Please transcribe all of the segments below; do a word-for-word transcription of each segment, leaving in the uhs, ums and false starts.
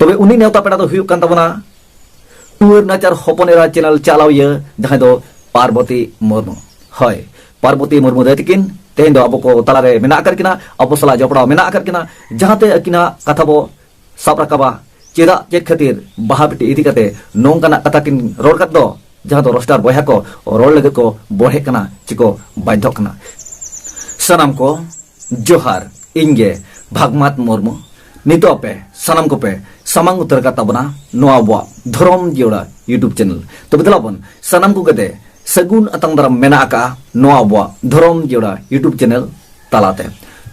ᱛᱚᱵᱮ ᱩᱱᱤ ᱱᱮᱣᱛᱟ ᱯᱮᱲᱟ ᱫᱚ ᱦᱩᱭᱩᱜ ᱠᱟᱱ ᱛᱟᱵᱚᱱᱟ ᱴᱩᱣᱟᱹᱨ ᱱᱟᱪᱟᱨ ᱦᱚᱯᱚᱱ ᱮᱨᱟ ᱪᱮᱱᱮᱞ ᱪᱟᱞᱟᱣᱤᱭᱟᱹ, ᱡᱟᱦᱟᱸᱭ ᱫᱚ ᱯᱟᱨᱵᱚᱛᱤ ᱢᱩᱨᱢᱩ᱾ ᱦᱳᱭ, ᱯᱟᱨᱵᱚᱛᱤ ᱢᱩᱨᱢᱩ ᱫᱟᱹᱭ ᱛᱤᱠᱤᱱ ᱛᱮᱦᱮᱧ ᱫᱚ ᱟᱵᱚ ᱠᱚ ᱛᱟᱞᱟᱨᱮ ᱢᱮᱱᱟᱜ ᱟᱠᱟᱫ ᱠᱤᱱᱟ, ᱟᱵᱚ ᱥᱟᱞᱟᱜ ᱡᱚᱯᱲᱟᱣ ᱢᱮᱱᱟᱜ ᱟᱠᱟᱫ ᱠᱤᱱᱟ, ᱡᱟᱦᱟᱸᱛᱮ ᱟᱹᱠᱤᱱᱟᱜ ᱠᱟᱛᱷᱟ ᱵᱚ ᱥᱟᱵ ᱨᱟᱠᱟᱵᱟ᱾ ᱪᱮᱫᱟᱜ, ᱪᱮᱫ ᱠᱷᱟᱹᱛᱤᱨ ᱵᱟᱦᱟ ᱵᱤᱴᱤ ᱤᱫᱤ ᱠᱟᱛᱮ ᱱᱚᱝᱠᱟᱱᱟᱜ ᱠᱟᱛᱷᱟ ᱠᱤᱱ ᱨᱚᱲ ᱠᱟᱫ ᱫᱚ, ᱡᱟᱦᱟᱸ ᱫᱚ ᱨᱳᱥᱴᱟᱨ ᱵᱚᱭᱦᱟ ᱠᱚ ᱨᱚᱲ ᱞᱟᱹᱜᱤᱫ ᱠᱚ ᱵᱚᱲᱦᱮᱜ ᱠᱟᱱᱟ ᱪᱮ ᱠᱚ ᱵᱟᱫᱽᱫᱷᱚᱜ ᱠᱟᱱᱟ? ᱥᱟᱱᱟᱢ ᱠᱚ ᱡᱚᱦᱟᱨ, ᱤᱧ ᱜᱮ ᱵᱷᱟᱜᱽᱢᱟᱛ ᱢᱩᱨᱢᱩ᱾ ᱱᱤᱛᱚᱜ ᱟᱯᱮ ᱥᱟᱱᱟᱢ ᱠᱚᱯᱮ ᱥᱟᱢᱟᱝ ᱩᱛᱟᱹᱨ ᱟᱠᱟᱫ ᱛᱟᱵᱚᱱᱟ ᱱᱚᱣᱟ ᱟᱵᱚᱣᱟᱜ ᱫᱷᱚᱨᱚᱢ ᱡᱤᱭᱟᱹᱲᱟ YouTube ᱪᱮᱱᱮᱞ᱾ ᱛᱚᱵᱮ ᱫᱮᱞᱟ ᱵᱚᱱ ᱥᱟᱱᱟᱢ ᱠᱚᱜᱮ ᱛᱮ ᱥᱟᱹᱜᱩᱱ ᱟᱛᱟᱝ ᱫᱟᱨᱟᱢ ᱢᱮᱱᱟᱜ ᱟᱠᱟᱫᱼᱟ ᱱᱚᱣᱟ ᱟᱵᱚᱣᱟᱜ ᱫᱷᱚᱨᱚᱢ ᱡᱤᱭᱟᱹᱲᱟ YouTube ᱪᱮᱱᱮᱞ ᱛᱟᱞᱟᱛᱮ᱾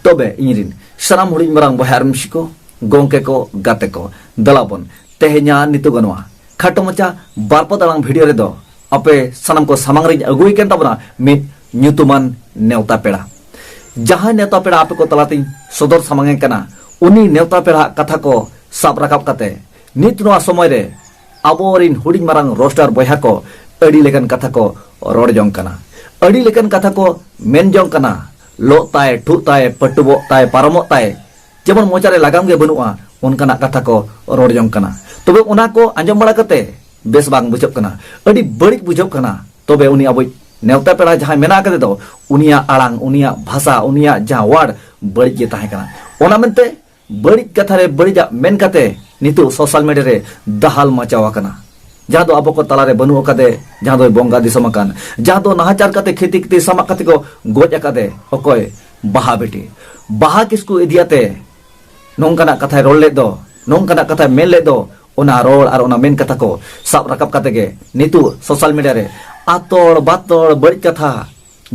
ᱛᱚᱵᱮ ᱤᱧ ᱨᱤᱱ ᱥᱟᱱᱟᱢ ᱦᱩᱰᱤᱧ ᱢᱟᱨᱟᱝ ᱵᱚᱭᱦᱟ ᱟᱨ ᱢᱤᱥᱤ ᱠᱚ, ᱜᱚᱢᱠᱮ ᱠᱚ, ᱜᱟᱛᱮ ᱠᱚ, ᱫᱮᱞᱟ ᱵᱚᱱ ᱛᱮᱦᱮᱧᱟ ᱱᱤᱛᱚᱜ ᱱᱚᱣᱟ ᱠᱷᱟᱴᱚ ᱢᱟᱪᱷᱟ ᱵᱟᱨ ᱯᱚᱫ ᱟᱲᱟᱝ ᱵᱷᱤᱰᱤᱭᱳ ᱨᱮᱫᱚ ᱟᱯᱮ ᱥᱟᱱᱟᱢ ᱠᱚ ᱥᱟᱢᱟᱝ ᱨᱤᱧ ᱟᱹᱜᱩᱭ ᱠᱟᱱ ᱛᱟᱵᱚᱱᱟ ᱢᱤᱫ ᱧᱩᱛᱩᱢᱟᱱ ᱱᱮᱣᱛᱟ ᱯᱮᱲᱟ᱾ ᱡᱟᱦᱟᱸᱭ ᱱᱮᱣᱛᱟ ᱯᱮᱲᱟ ᱟᱯᱮ ᱠᱚ ᱛᱟᱞᱟᱛᱤᱧ ᱥᱚᱫᱚᱨ ᱥᱟᱢᱟᱝ ᱮ ᱠᱟᱱᱟ, ᱩᱱᱤ ᱱᱮᱣᱛᱟ ᱯᱮᱲᱟᱣᱟᱜ ᱠᱟᱛᱷᱟ ᱠᱚ ᱥᱟᱵ ᱨᱟᱠᱟᱵ ᱠᱟᱛᱮ ᱱᱤᱛ ᱱᱚᱣᱟ ᱥᱚᱢᱚᱭ ᱨᱮ ᱟᱵᱚᱨᱤᱱ ᱦᱩᱰᱤᱧ ᱢᱟᱨᱟᱝ ᱨᱳᱥᱴᱟᱨ ᱵᱚᱭᱦᱟ ᱠᱚ ᱟᱹᱰᱤ ᱞᱮᱠᱟᱱ ᱠᱟᱛᱷᱟ ᱠᱚ ᱨᱚᱲ ᱡᱚᱝ ᱠᱟᱱᱟ, ᱟᱹᱰᱤ ᱞᱮᱠᱟᱱ ᱠᱟᱛᱷᱟ ᱠᱚ ᱢᱮᱱ ᱡᱚᱝ ᱠᱟᱱᱟ᱾ ᱞᱚᱜ ᱛᱟᱭ, ᱴᱷᱩᱜ ᱛᱟᱭ, ᱯᱟᱹᱴᱩᱵᱚᱜ ᱛᱟᱭ, ᱯᱟᱨᱚᱢᱚᱜ ᱛᱟᱭ, ᱡᱮᱢᱚᱱ ᱢᱚᱪᱟᱨᱮ ᱞᱟᱜᱟᱢ ᱜᱮ ᱵᱟᱹᱱᱩᱜᱼᱟ, ᱚᱱᱠᱟᱱᱟᱜ ᱠᱟᱛᱷᱟ ᱠᱚ ᱨᱚᱲ ᱡᱚᱝ ᱠᱟᱱᱟ᱾ ᱛᱚᱵᱮ ᱚᱱᱟ ᱠᱚ ᱟᱸᱡᱚᱢ ᱵᱟᱲᱟ ᱠᱟᱛᱮ ᱵᱮᱥ ᱵᱟᱝ ᱵᱩᱡᱷᱟᱹᱜ ᱠᱟᱱᱟ, ᱟᱹᱰᱤ ᱵᱟᱹᱲᱤᱡ ᱵᱩᱡᱷᱟᱹᱜ ᱠᱟᱱᱟ᱾ ᱛᱚᱵᱮ ᱩᱱᱤ ᱟᱵᱚᱭᱤᱡ ᱱᱮᱣᱛᱟ ᱯᱮᱲᱟ ᱡᱟᱦᱟᱸᱭ ᱢᱮᱱᱟᱜ ᱟᱠᱟᱫᱮ ᱫᱚ, ᱩᱱᱤᱭᱟᱜ ᱟᱲᱟᱝ, ᱩᱱᱤᱭᱟᱜ ᱵᱷᱟᱥᱟ, ᱩᱱᱤᱭᱟᱜ ᱡᱟᱦᱟᱸ ᱣᱟᱨᱰ ᱵᱟᱹᱲᱤᱡ ᱜᱮ ᱛᱟᱦᱮᱸ ᱠᱟᱱᱟ᱾ ᱚᱱᱟ ᱢᱮᱱᱛᱮ ᱵᱟᱹᱲᱤᱡ ᱠᱟᱛᱷᱟ ᱨᱮ ᱵᱟᱹᱲᱤᱡᱟᱜ ᱢᱮᱱ ᱠᱟᱛᱮ ᱱᱤᱛᱚᱜ ᱥᱳᱥᱟᱞ ᱢᱤᱰᱤᱭᱟ ᱨᱮ ᱫᱟᱦᱟᱞ ᱢᱟᱪᱟᱣ ᱟᱠᱟᱱᱟ, ᱡᱟᱦᱟᱸ ᱫᱚ ᱟᱵᱚ ᱠᱚ ᱛᱟᱞᱟᱨᱮ ᱵᱟᱹᱱᱩᱜ ᱟᱠᱟᱫᱮ, ᱡᱟᱦᱟᱸ ᱫᱚᱭ ᱵᱚᱸᱜᱟ ᱫᱤᱥᱚᱢ ᱟᱠᱟᱱ, ᱡᱟᱦᱟᱸ ᱫᱚ ᱱᱟᱦᱟᱪᱟᱨ ᱠᱟᱛᱮ ᱠᱷᱮᱛᱤ ᱠᱷᱮᱛᱤ ᱥᱟᱢᱟᱜ ᱠᱟᱛᱮ ᱠᱚ ᱜᱚᱡ ᱟᱠᱟᱫᱮ, ᱚᱠᱚᱭ? ᱵᱟᱦᱟ ᱵᱤᱴᱤ᱾ ᱵᱟᱦᱟ ᱠᱤᱥᱠᱩ ᱤᱫᱤᱭᱟᱛᱮ ᱱᱚᱝᱠᱟᱱᱟᱜ ᱠᱟᱛᱷᱟᱭ ᱨᱚᱲ ᱞᱮᱫ ᱫᱚ, ᱱᱚᱝᱠᱟᱱᱟᱜ ᱠᱟᱛᱷᱟᱭ ᱢᱮᱱ ᱞᱮᱫ ᱫᱚ, ᱚᱱᱟ ᱨᱚᱲ ᱟᱨ ᱚᱱᱟ ᱢᱮᱱ ᱠᱟᱛᱷᱟ ᱠᱚ ᱥᱟᱵ ᱨᱟᱠᱟᱵ ᱠᱟᱛᱮ ᱜᱮ ᱱᱤᱛᱚᱜ ᱥᱳᱥᱟᱞ ᱢᱤᱰᱤᱭᱟ ᱨᱮ ᱟᱛᱚᱲ ᱵᱟᱛᱚᱲ ᱵᱟᱹᱲᱤᱡ ᱠᱟᱛᱷᱟ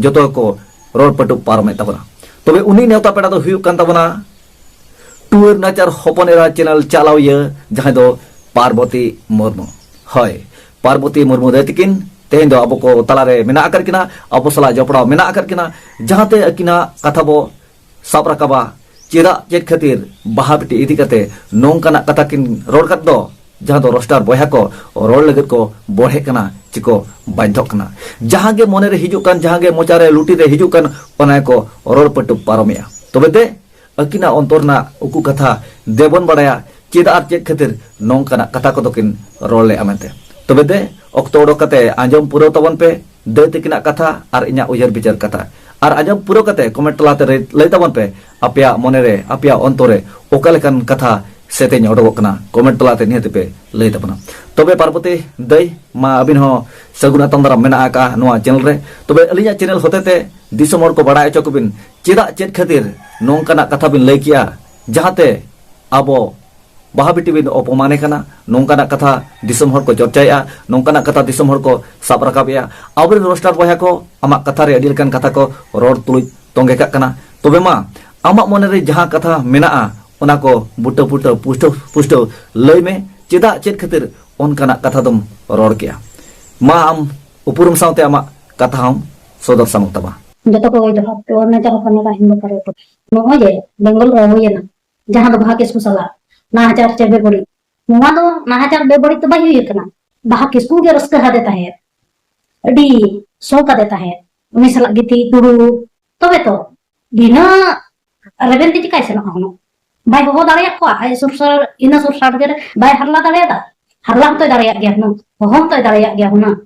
ᱡᱚᱛᱚ ᱠᱚ ᱨᱚᱲ ᱯᱟᱹᱴᱩᱵ ᱯᱟᱨᱚᱢᱮᱫ ᱛᱟᱵᱚᱱᱟ᱾ ᱛᱚᱵᱮ ᱩᱱᱤ ᱱᱮᱣᱛᱟ ᱯᱮᱲᱟ ᱫᱚ ᱦᱩᱭᱩᱜ ᱠᱟᱱ ᱛᱟᱵᱚᱱᱟ ᱴᱩᱣᱟᱹᱨ ᱱᱟᱪᱟᱨ ᱦᱚᱯᱚᱱ ᱮᱨᱟ ᱪᱮᱱᱮᱞ ᱪᱟᱞᱟᱣᱤᱭᱟᱹ, ᱡᱟᱦᱟᱸᱭ ᱫᱚ ᱯᱟᱨᱵᱚᱛᱤ ᱢᱩᱨᱢᱩ᱾ ᱦᱳᱭ, ᱯᱟᱨᱵᱚᱛᱤ ᱢᱩᱨᱢᱩ ᱫᱟᱹᱭ ᱛᱤᱠᱤᱱ ᱛᱮᱦᱮᱧ ᱫᱚ ᱟᱵᱚ ᱠᱚ ᱛᱟᱞᱟᱨᱮ ᱢᱮᱱᱟᱜ ᱟᱠᱟᱫ ᱠᱤᱱᱟ, ᱟᱵᱚ ᱥᱟᱞᱟᱜ ᱡᱚᱯᱲᱟᱣ ᱢᱮᱱᱟᱜ ᱟᱠᱟᱫ ᱠᱤᱱᱟ, ᱡᱟᱦᱟᱸᱛᱮ ᱟᱹᱠᱤᱱᱟᱜ ᱠᱟᱛᱷᱟ ᱵᱚ ᱥᱟᱵ ᱨᱟᱠᱟᱵᱟ᱾ ᱪᱮᱫᱟᱜ, ᱪᱮᱫ ᱠᱷᱟᱹᱛᱤᱨ ᱵᱟᱦᱟ ᱵᱤᱴᱤ ᱤᱫᱤ ᱠᱟᱛᱮ ᱱᱚᱝᱠᱟᱱᱟᱜ ᱠᱟᱛᱷᱟ ᱠᱤᱱ ᱨᱚᱲ ᱠᱟᱫ ᱫᱚ, ᱡᱟᱦᱟᱸ ᱫᱚ ᱨᱳᱥᱴᱟᱨ ᱵᱚᱭᱦᱟ ᱠᱚ ᱨᱚᱲ ᱞᱟᱹᱜᱤᱫ ᱠᱚ ᱵᱚᱲᱦᱮᱜ ᱠᱟᱱᱟ ᱪᱮ ᱠᱚ ᱵᱟᱫᱽᱫᱷᱚᱜ ᱠᱟᱱᱟ? ᱡᱟᱦᱟᱸ ᱜᱮ ᱢᱚᱱᱮ ᱨᱮ ᱦᱤᱡᱩᱜ ᱠᱟᱱ, ᱡᱟᱦᱟᱸ ᱜᱮ ᱢᱚᱪᱟ ᱨᱮ ᱞᱩᱴᱤ ᱨᱮ ᱦᱤᱡᱩᱜ ᱠᱟᱱ, ᱚᱱᱟ ᱜᱮᱠᱚ ᱨᱚᱲ ᱯᱟᱹᱴᱩᱵ ᱯᱟᱨᱚᱢᱮᱜᱼᱟ᱾ ᱛᱚᱵᱮ ᱛᱮ ᱟᱹᱠᱤᱱᱟᱜ ᱚᱱᱛᱚᱨ ᱨᱮᱱᱟᱜ ᱩᱠᱩ ᱠᱟᱛᱷᱟ ᱫᱮᱵᱚᱱ ᱵᱟᱲᱟᱭᱟ, ᱪᱮᱫᱟᱜ ᱟᱨ ᱪᱮᱫ ᱠᱷᱟᱹᱛᱤᱨ ᱱᱚᱝᱠᱟᱱᱟᱜ ᱠᱟᱛᱷᱟ ᱠᱚᱫᱚ ᱠᱤᱱ ᱨᱚᱲ ᱞᱮᱫᱼᱟ ᱢᱮᱱᱛᱮ᱾ ᱛᱚᱵᱮ ᱫᱮ, ᱚᱠᱛᱚ ᱚᱰᱚᱠ ᱠᱟᱛᱮ ᱟᱸᱡᱚᱢ ᱯᱩᱨᱟᱹᱣ ᱛᱟᱵᱚᱱ ᱯᱮ ᱫᱟᱹᱭ ᱛᱟᱹᱠᱤᱱᱟᱜ ᱠᱟᱛᱷᱟ ᱟᱨ ᱤᱧᱟᱹᱜ ᱩᱭᱦᱟᱹᱨ ᱵᱤᱪᱟᱹᱨ ᱠᱟᱛᱷᱟ᱾ ᱟᱨ ᱟᱸᱡᱚᱢ ᱯᱩᱨᱟᱹᱣ ᱠᱟᱛᱮ comment ᱛᱟᱞᱟᱛᱮ ᱨᱮ ᱞᱟᱹᱭ ᱛᱟᱵᱚᱱ ᱯᱮ, ᱟᱯᱮᱭᱟᱜ ᱢᱚᱱᱮᱨᱮ, ᱟᱯᱮᱭᱟᱜ ᱚᱱᱛᱚᱨ ᱨᱮ ᱚᱠᱟ ᱞᱮᱠᱟᱱ ᱠᱟᱛᱷᱟ ᱥᱮᱛᱮᱧ ᱚᱰᱚᱠᱚᱜ ᱠᱟᱱᱟ, comment ᱛᱟᱞᱟᱛᱮ ᱱᱤᱦᱟᱹᱛ ᱯᱮ ᱞᱟᱹᱭ ᱛᱟᱵᱚᱱᱟ᱾ ᱛᱚᱵᱮ ᱯᱟᱨᱵᱚᱛᱤ ᱫᱟᱹᱭ, ᱢᱟ ᱟᱹᱵᱤᱱ ᱦᱚᱸ ᱥᱟᱹᱜᱩᱱ ᱟᱛᱟᱝ ᱫᱟᱨᱟᱢ ᱢᱮᱱᱟᱜ ᱟᱠᱟᱫᱼᱟ ᱱᱚᱣᱟ channel ᱨᱮ᱾ ᱛᱚᱵᱮ ᱟᱹᱞᱤᱧᱟᱜ channel ᱦᱚᱛᱮᱛᱮ ᱫᱤᱥᱚᱢ ᱦᱚᱲ ᱠᱚ ᱵᱟᱲᱟᱭ ᱦᱚᱪᱚ ᱠᱚᱵᱤᱱ, ᱪᱮᱫᱟᱜ ᱪᱮᱫ ᱠᱷᱟᱹᱛᱤᱨ ᱱᱚᱝᱠᱟᱱᱟᱜ ᱠᱟᱛᱷᱟ ᱵᱤᱱ ᱞᱟᱹᱭ ᱠᱮᱜᱼᱟ, ᱡᱟᱦᱟᱸᱛᱮ ᱟᱵᱚ ᱵᱟᱦᱟ ᱵᱤᱴᱤ ᱵᱤᱱ ᱚᱯᱚᱢᱟᱱᱮ ᱠᱟᱱᱟ, ᱱᱚᱝᱠᱟᱱᱟᱜ ᱠᱟᱛᱷᱟ ᱫᱤᱥᱚᱢ ᱦᱚᱲ ᱠᱚ ᱪᱚᱨᱪᱟᱭᱮᱫᱼᱟ, ᱱᱚᱝᱠᱟᱱᱟᱜ ᱠᱟᱛᱷᱟ ᱫᱤᱥᱚᱢ ᱦᱚᱲ ᱠᱚ ᱥᱟᱵ ᱨᱟᱠᱟᱵᱮᱫᱼᱟ᱾ ᱟᱵᱚᱨᱮᱱ roaster ᱵᱚᱭᱦᱟ ᱠᱚ ᱟᱢᱟᱜ ᱠᱟᱛᱷᱟ ᱨᱮ ᱟᱹᱰᱤ ᱞᱮᱠᱟᱱ ᱠᱟᱛᱷᱟ ᱠᱚ ᱨᱚᱲ ᱛᱩᱞᱩᱡ ᱛᱚᱸᱜᱮ ᱠᱟᱜ ᱠᱟᱱᱟ᱾ ᱛᱚᱵᱮ ᱢᱟ, ᱟᱢᱟᱜ ᱢᱚᱱᱮᱨᱮ ᱡᱟᱦᱟᱸ ᱠᱟᱛᱷᱟ ᱢᱮᱱᱟᱜᱼᱟ, ᱚᱱᱟ ᱠᱚ ᱵᱩᱴᱟᱹ ᱵᱩᱴᱟᱹ ᱯᱩᱥᱴᱟᱹᱣ ᱯᱩᱥᱴᱟᱹᱣ ᱞᱟᱹᱭ ᱢᱮ, ᱪᱮᱫᱟᱜ ᱪᱮᱫ ᱠᱷᱟᱹᱛᱤᱨ ᱚᱱᱠᱟᱱᱟᱜ ᱠᱟᱛᱷᱟ ᱫᱚᱢ ᱨᱚᱲ ᱠᱮᱜᱼᱟ? ᱢᱟ, ᱟᱢ ᱩᱯᱨᱩᱢ ᱥᱟᱶᱛᱮ ᱟᱢᱟᱜ ᱠᱟᱛᱷᱟ ᱦᱚᱸᱢ ᱥᱚᱫᱚᱨ ᱥᱟᱢᱟᱝ ᱛᱟᱢᱟ᱾ ᱡᱚᱛᱚ ᱠᱚ ᱡᱚᱦᱟᱨ, ᱛᱚ ᱚᱱᱮ ᱡᱟᱦᱟᱸ ᱠᱟᱱᱟ ᱨᱟᱦᱤᱢ ᱵᱟᱯᱟᱨ ᱨᱮ᱾ ᱱᱚᱜᱼᱚᱭ ᱡᱮ ᱵᱮᱝᱜᱚᱞ ᱨᱮ ᱦᱩᱭᱮᱱᱟ, ᱡᱟᱦᱟᱸ ᱫᱚ ᱵᱟᱦᱟ ᱠᱤᱥᱠᱩ ᱥᱟᱞᱟᱜ ᱱᱟᱦᱟᱪᱟᱨ ᱪᱮ ᱵᱮᱵᱟᱹᱲᱤᱡ, ᱱᱚᱣᱟ ᱫᱚ ᱱᱟᱦᱟᱪᱟᱨ ᱵᱮᱵᱟᱹᱲᱤᱡ ᱫᱚ ᱵᱟᱭ ᱦᱩᱭ ᱠᱟᱱᱟ᱾ ᱵᱟᱦᱟ ᱠᱤᱥᱠᱩ ᱜᱮ ᱨᱟᱹᱥᱠᱟᱹ ᱦᱟᱫᱮ ᱛᱟᱦᱮᱸᱫ, ᱟᱹᱰᱤ ᱥᱚᱠ ᱟᱫᱮ ᱛᱟᱦᱮᱸᱫ, ᱩᱱᱤ ᱥᱟᱞᱟᱜ ᱜᱤᱛᱤᱡ ᱫᱩᱲᱩᱵ᱾ ᱛᱚᱵᱮ ᱛᱚ ᱵᱤᱱᱟᱹ ᱨᱮᱵᱮᱱ ᱛᱮ ᱪᱤᱠᱟᱭ ᱥᱮᱱᱚᱜᱼᱟ ᱦᱩᱱᱟᱹᱝ? ᱵᱟᱭ ᱦᱚᱦᱚ ᱫᱟᱲᱮᱭᱟᱜ ᱠᱚᱣᱟ, ᱟᱡ ᱥᱩᱨ ᱥᱟᱰ-, ᱤᱱᱟᱹ ᱥᱩᱨ ᱥᱟᱰᱜᱮ ᱨᱮ ᱵᱟᱭ ᱦᱟᱨᱞᱟ ᱫᱟᱲᱮᱭᱟᱫᱟ? ᱦᱟᱨᱞᱟ ᱦᱚᱸᱛᱚᱭ ᱫᱟᱲᱮᱭᱟᱜ ᱜᱮᱭᱟ ᱦᱩᱱᱟᱹᱝ, ᱦᱚᱦᱚ ᱦᱚᱸᱛᱚᱭ ᱫᱟᱲᱮᱭᱟᱜ ᱜᱮᱭᱟ ᱦᱩᱱᱟᱹᱝ᱾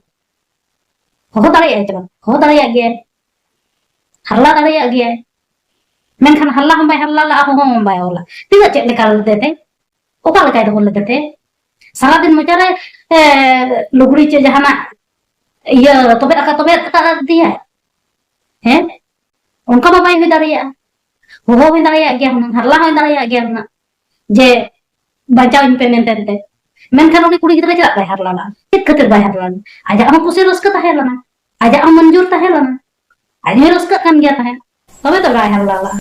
ᱦᱚᱦᱚ ᱫᱟᱲᱮᱭᱟᱜᱼᱟᱭ ᱪᱮ ᱵᱟᱝ? ᱦᱚᱦᱚ ᱫᱟᱲᱮᱭᱟᱜ ᱜᱮᱭᱟᱭ, ᱦᱟᱨᱞᱟ ᱫᱟᱲᱮᱭᱟᱜ ᱜᱮᱭᱟᱭ᱾ ᱢᱮᱱᱠᱷᱟᱱ ᱦᱟᱨᱞᱟ ᱦᱚᱸ ᱵᱟᱭ ᱦᱟᱨᱞᱟ ᱞᱟᱜᱼᱟ, ᱦᱚᱦᱚ ᱦᱚᱸ ᱵᱟᱭ ᱦᱚᱦᱚ ᱞᱟᱜᱼᱟ᱾ ᱛᱤᱱᱟᱹᱜ ᱪᱮᱫ ᱞᱮᱠᱟ ᱞᱮᱫᱮ ᱛᱮ? ᱚᱠᱟ ᱞᱮᱠᱟᱭ ᱫᱚᱦᱚ ᱞᱮᱫᱮ ᱛᱮ? ᱥᱟᱨᱟᱫᱤᱱ ᱢᱚᱪᱟᱨᱮ, ᱮ, ᱞᱩᱜᱽᱲᱤ ᱪᱮ ᱡᱟᱦᱟᱱᱟᱜ ᱤᱭᱟᱹ ᱛᱚᱵᱮ ᱟᱠᱟ ᱛᱚᱵᱮ ᱟᱠᱟᱫᱤᱭᱟᱭ? ᱦᱮᱸ, ᱚᱱᱠᱟ ᱢᱟ ᱵᱟᱭ ᱦᱩᱭ ᱫᱟᱲᱮᱭᱟᱜᱼᱟ᱾ ᱦᱚᱦᱚ ᱦᱚᱸᱭ ᱫᱟᱲᱮᱭᱟᱜ ᱜᱮᱭᱟ ᱦᱩᱱᱟᱹᱝ, ᱦᱟᱨᱞᱟ ᱦᱚᱸᱭ ᱫᱟᱲᱮᱭᱟᱜ ᱜᱮᱭᱟ ᱦᱩᱱᱟᱹᱝ, ᱡᱮ ᱵᱟᱧᱪᱟᱣ ᱤᱧ ᱯᱮ ᱢᱮᱱᱛᱮ ᱮᱱᱛᱮ᱾ ᱢᱮᱱᱠᱷᱟᱱ ᱩᱱᱤ ᱠᱩᱲᱤ ᱜᱤᱫᱽᱨᱟᱹ ᱪᱮᱫᱟᱜ ᱵᱟᱭ ᱦᱟᱨᱞᱟ ᱞᱮᱱᱟ? ᱪᱮᱫ ᱠᱷᱟᱹᱛᱤᱨ ᱵᱟᱭ ᱦᱟᱨᱞᱟ ᱞᱮᱱᱟ? ᱟᱡᱟᱜ ᱦᱚᱸ ᱠᱩᱥᱤ ᱨᱟᱹᱥᱠᱟᱹ ᱛᱟᱦᱮᱸ ᱞᱮᱱᱟ, ᱟᱡᱟᱜ ᱦᱚᱸ ᱢᱚᱧᱡᱩᱨ ᱛᱟᱦᱮᱸ ᱞᱮᱱᱟ, ᱟᱡ ᱦᱚᱸᱭ ᱨᱟᱹᱥᱠᱟᱹᱜ ᱠᱟᱱ ᱜᱮᱭᱟ ᱛᱟᱦᱮᱸᱫ, ᱛᱚᱵᱮ ᱛᱚ ᱵᱟᱭ ᱦᱟᱨᱞᱟ ᱞᱮᱱᱟ᱾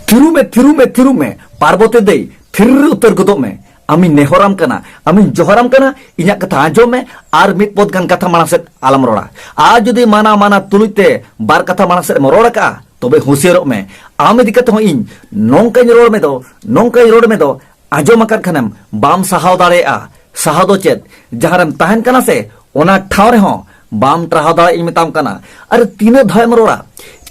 ᱛᱷᱤᱨᱩᱜ ᱢᱮ, ᱛᱷᱤᱨᱩᱜ ᱢᱮ, ᱛᱷᱤᱨᱩᱜ ᱢᱮ, ᱯᱟᱨᱵᱚᱛᱤ ᱫᱟᱹᱭ, ᱛᱷᱤᱨ ᱩᱛᱟᱹᱨ ᱜᱚᱫᱚᱜ ᱢᱮ᱾ ᱟᱢᱤᱧ ᱱᱮᱦᱚᱨᱟᱢ ᱠᱟᱱᱟ, ᱟᱢᱤᱧ ᱡᱚᱦᱟᱨᱟᱢ ᱠᱟᱱᱟ, ᱤᱧᱟᱹᱜ ᱠᱟᱛᱷᱟ ᱟᱸᱡᱚᱢ ᱢᱮ ᱟᱨ ᱢᱤᱫ ᱯᱚᱫ ᱜᱟᱱ ᱠᱟᱛᱷᱟ ᱢᱟᱲᱟᱝ ᱥᱮᱫ ᱟᱞᱚᱢ ᱨᱚᱲᱟ᱾ ᱟᱨ ᱡᱩᱫᱤ ᱢᱟᱱᱟ ᱢᱟᱱᱟ ᱛᱩᱞᱩᱡ ᱛᱮ ᱵᱟᱨ ᱠᱟᱛᱷᱟ ᱢᱟᱲᱟᱝ ᱥᱮᱫ ᱮᱢ ᱨᱚᱲ ᱟᱠᱟᱜᱼᱟ, ᱛᱚᱵᱮ ᱦᱩᱸᱥᱤᱭᱟᱹᱨᱚᱜ ᱢᱮ᱾ ᱟᱢ ᱤᱫᱤ ᱠᱟᱛᱮ ᱦᱚᱸ ᱤᱧ ᱱᱚᱝᱠᱟᱧ ᱨᱚᱲ ᱢᱮ ᱫᱚ, ᱱᱚᱝᱠᱟᱧ ᱨᱚᱲ ᱢᱮ ᱫᱚ, ᱟᱸᱡᱚᱢ ᱟᱠᱟᱫ ᱠᱷᱟᱱᱮᱢ ᱵᱟᱢ ᱥᱟᱦᱟᱣ ᱫᱟᱲᱮᱭᱟᱜᱼᱟ᱾ ᱥᱟᱦᱟᱣ ᱫᱚ ᱪᱮᱫ? ᱡᱟᱦᱟᱸ ᱨᱮᱢ ᱛᱟᱦᱮᱱ ᱠᱟᱱᱟ ᱥᱮ, ᱚᱱᱟ ᱴᱷᱟᱶ ᱨᱮᱦᱚᱸ ᱵᱟᱢ ᱴᱟᱨᱦᱟᱣ ᱫᱟᱲᱮᱭᱟᱜ ᱤᱧ ᱢᱮᱛᱟᱢ ᱠᱟᱱᱟ᱾ ᱟᱨ ᱛᱤᱱᱟᱹᱜ ᱫᱷᱟᱣ ᱮᱢ ᱨᱚᱲᱟ,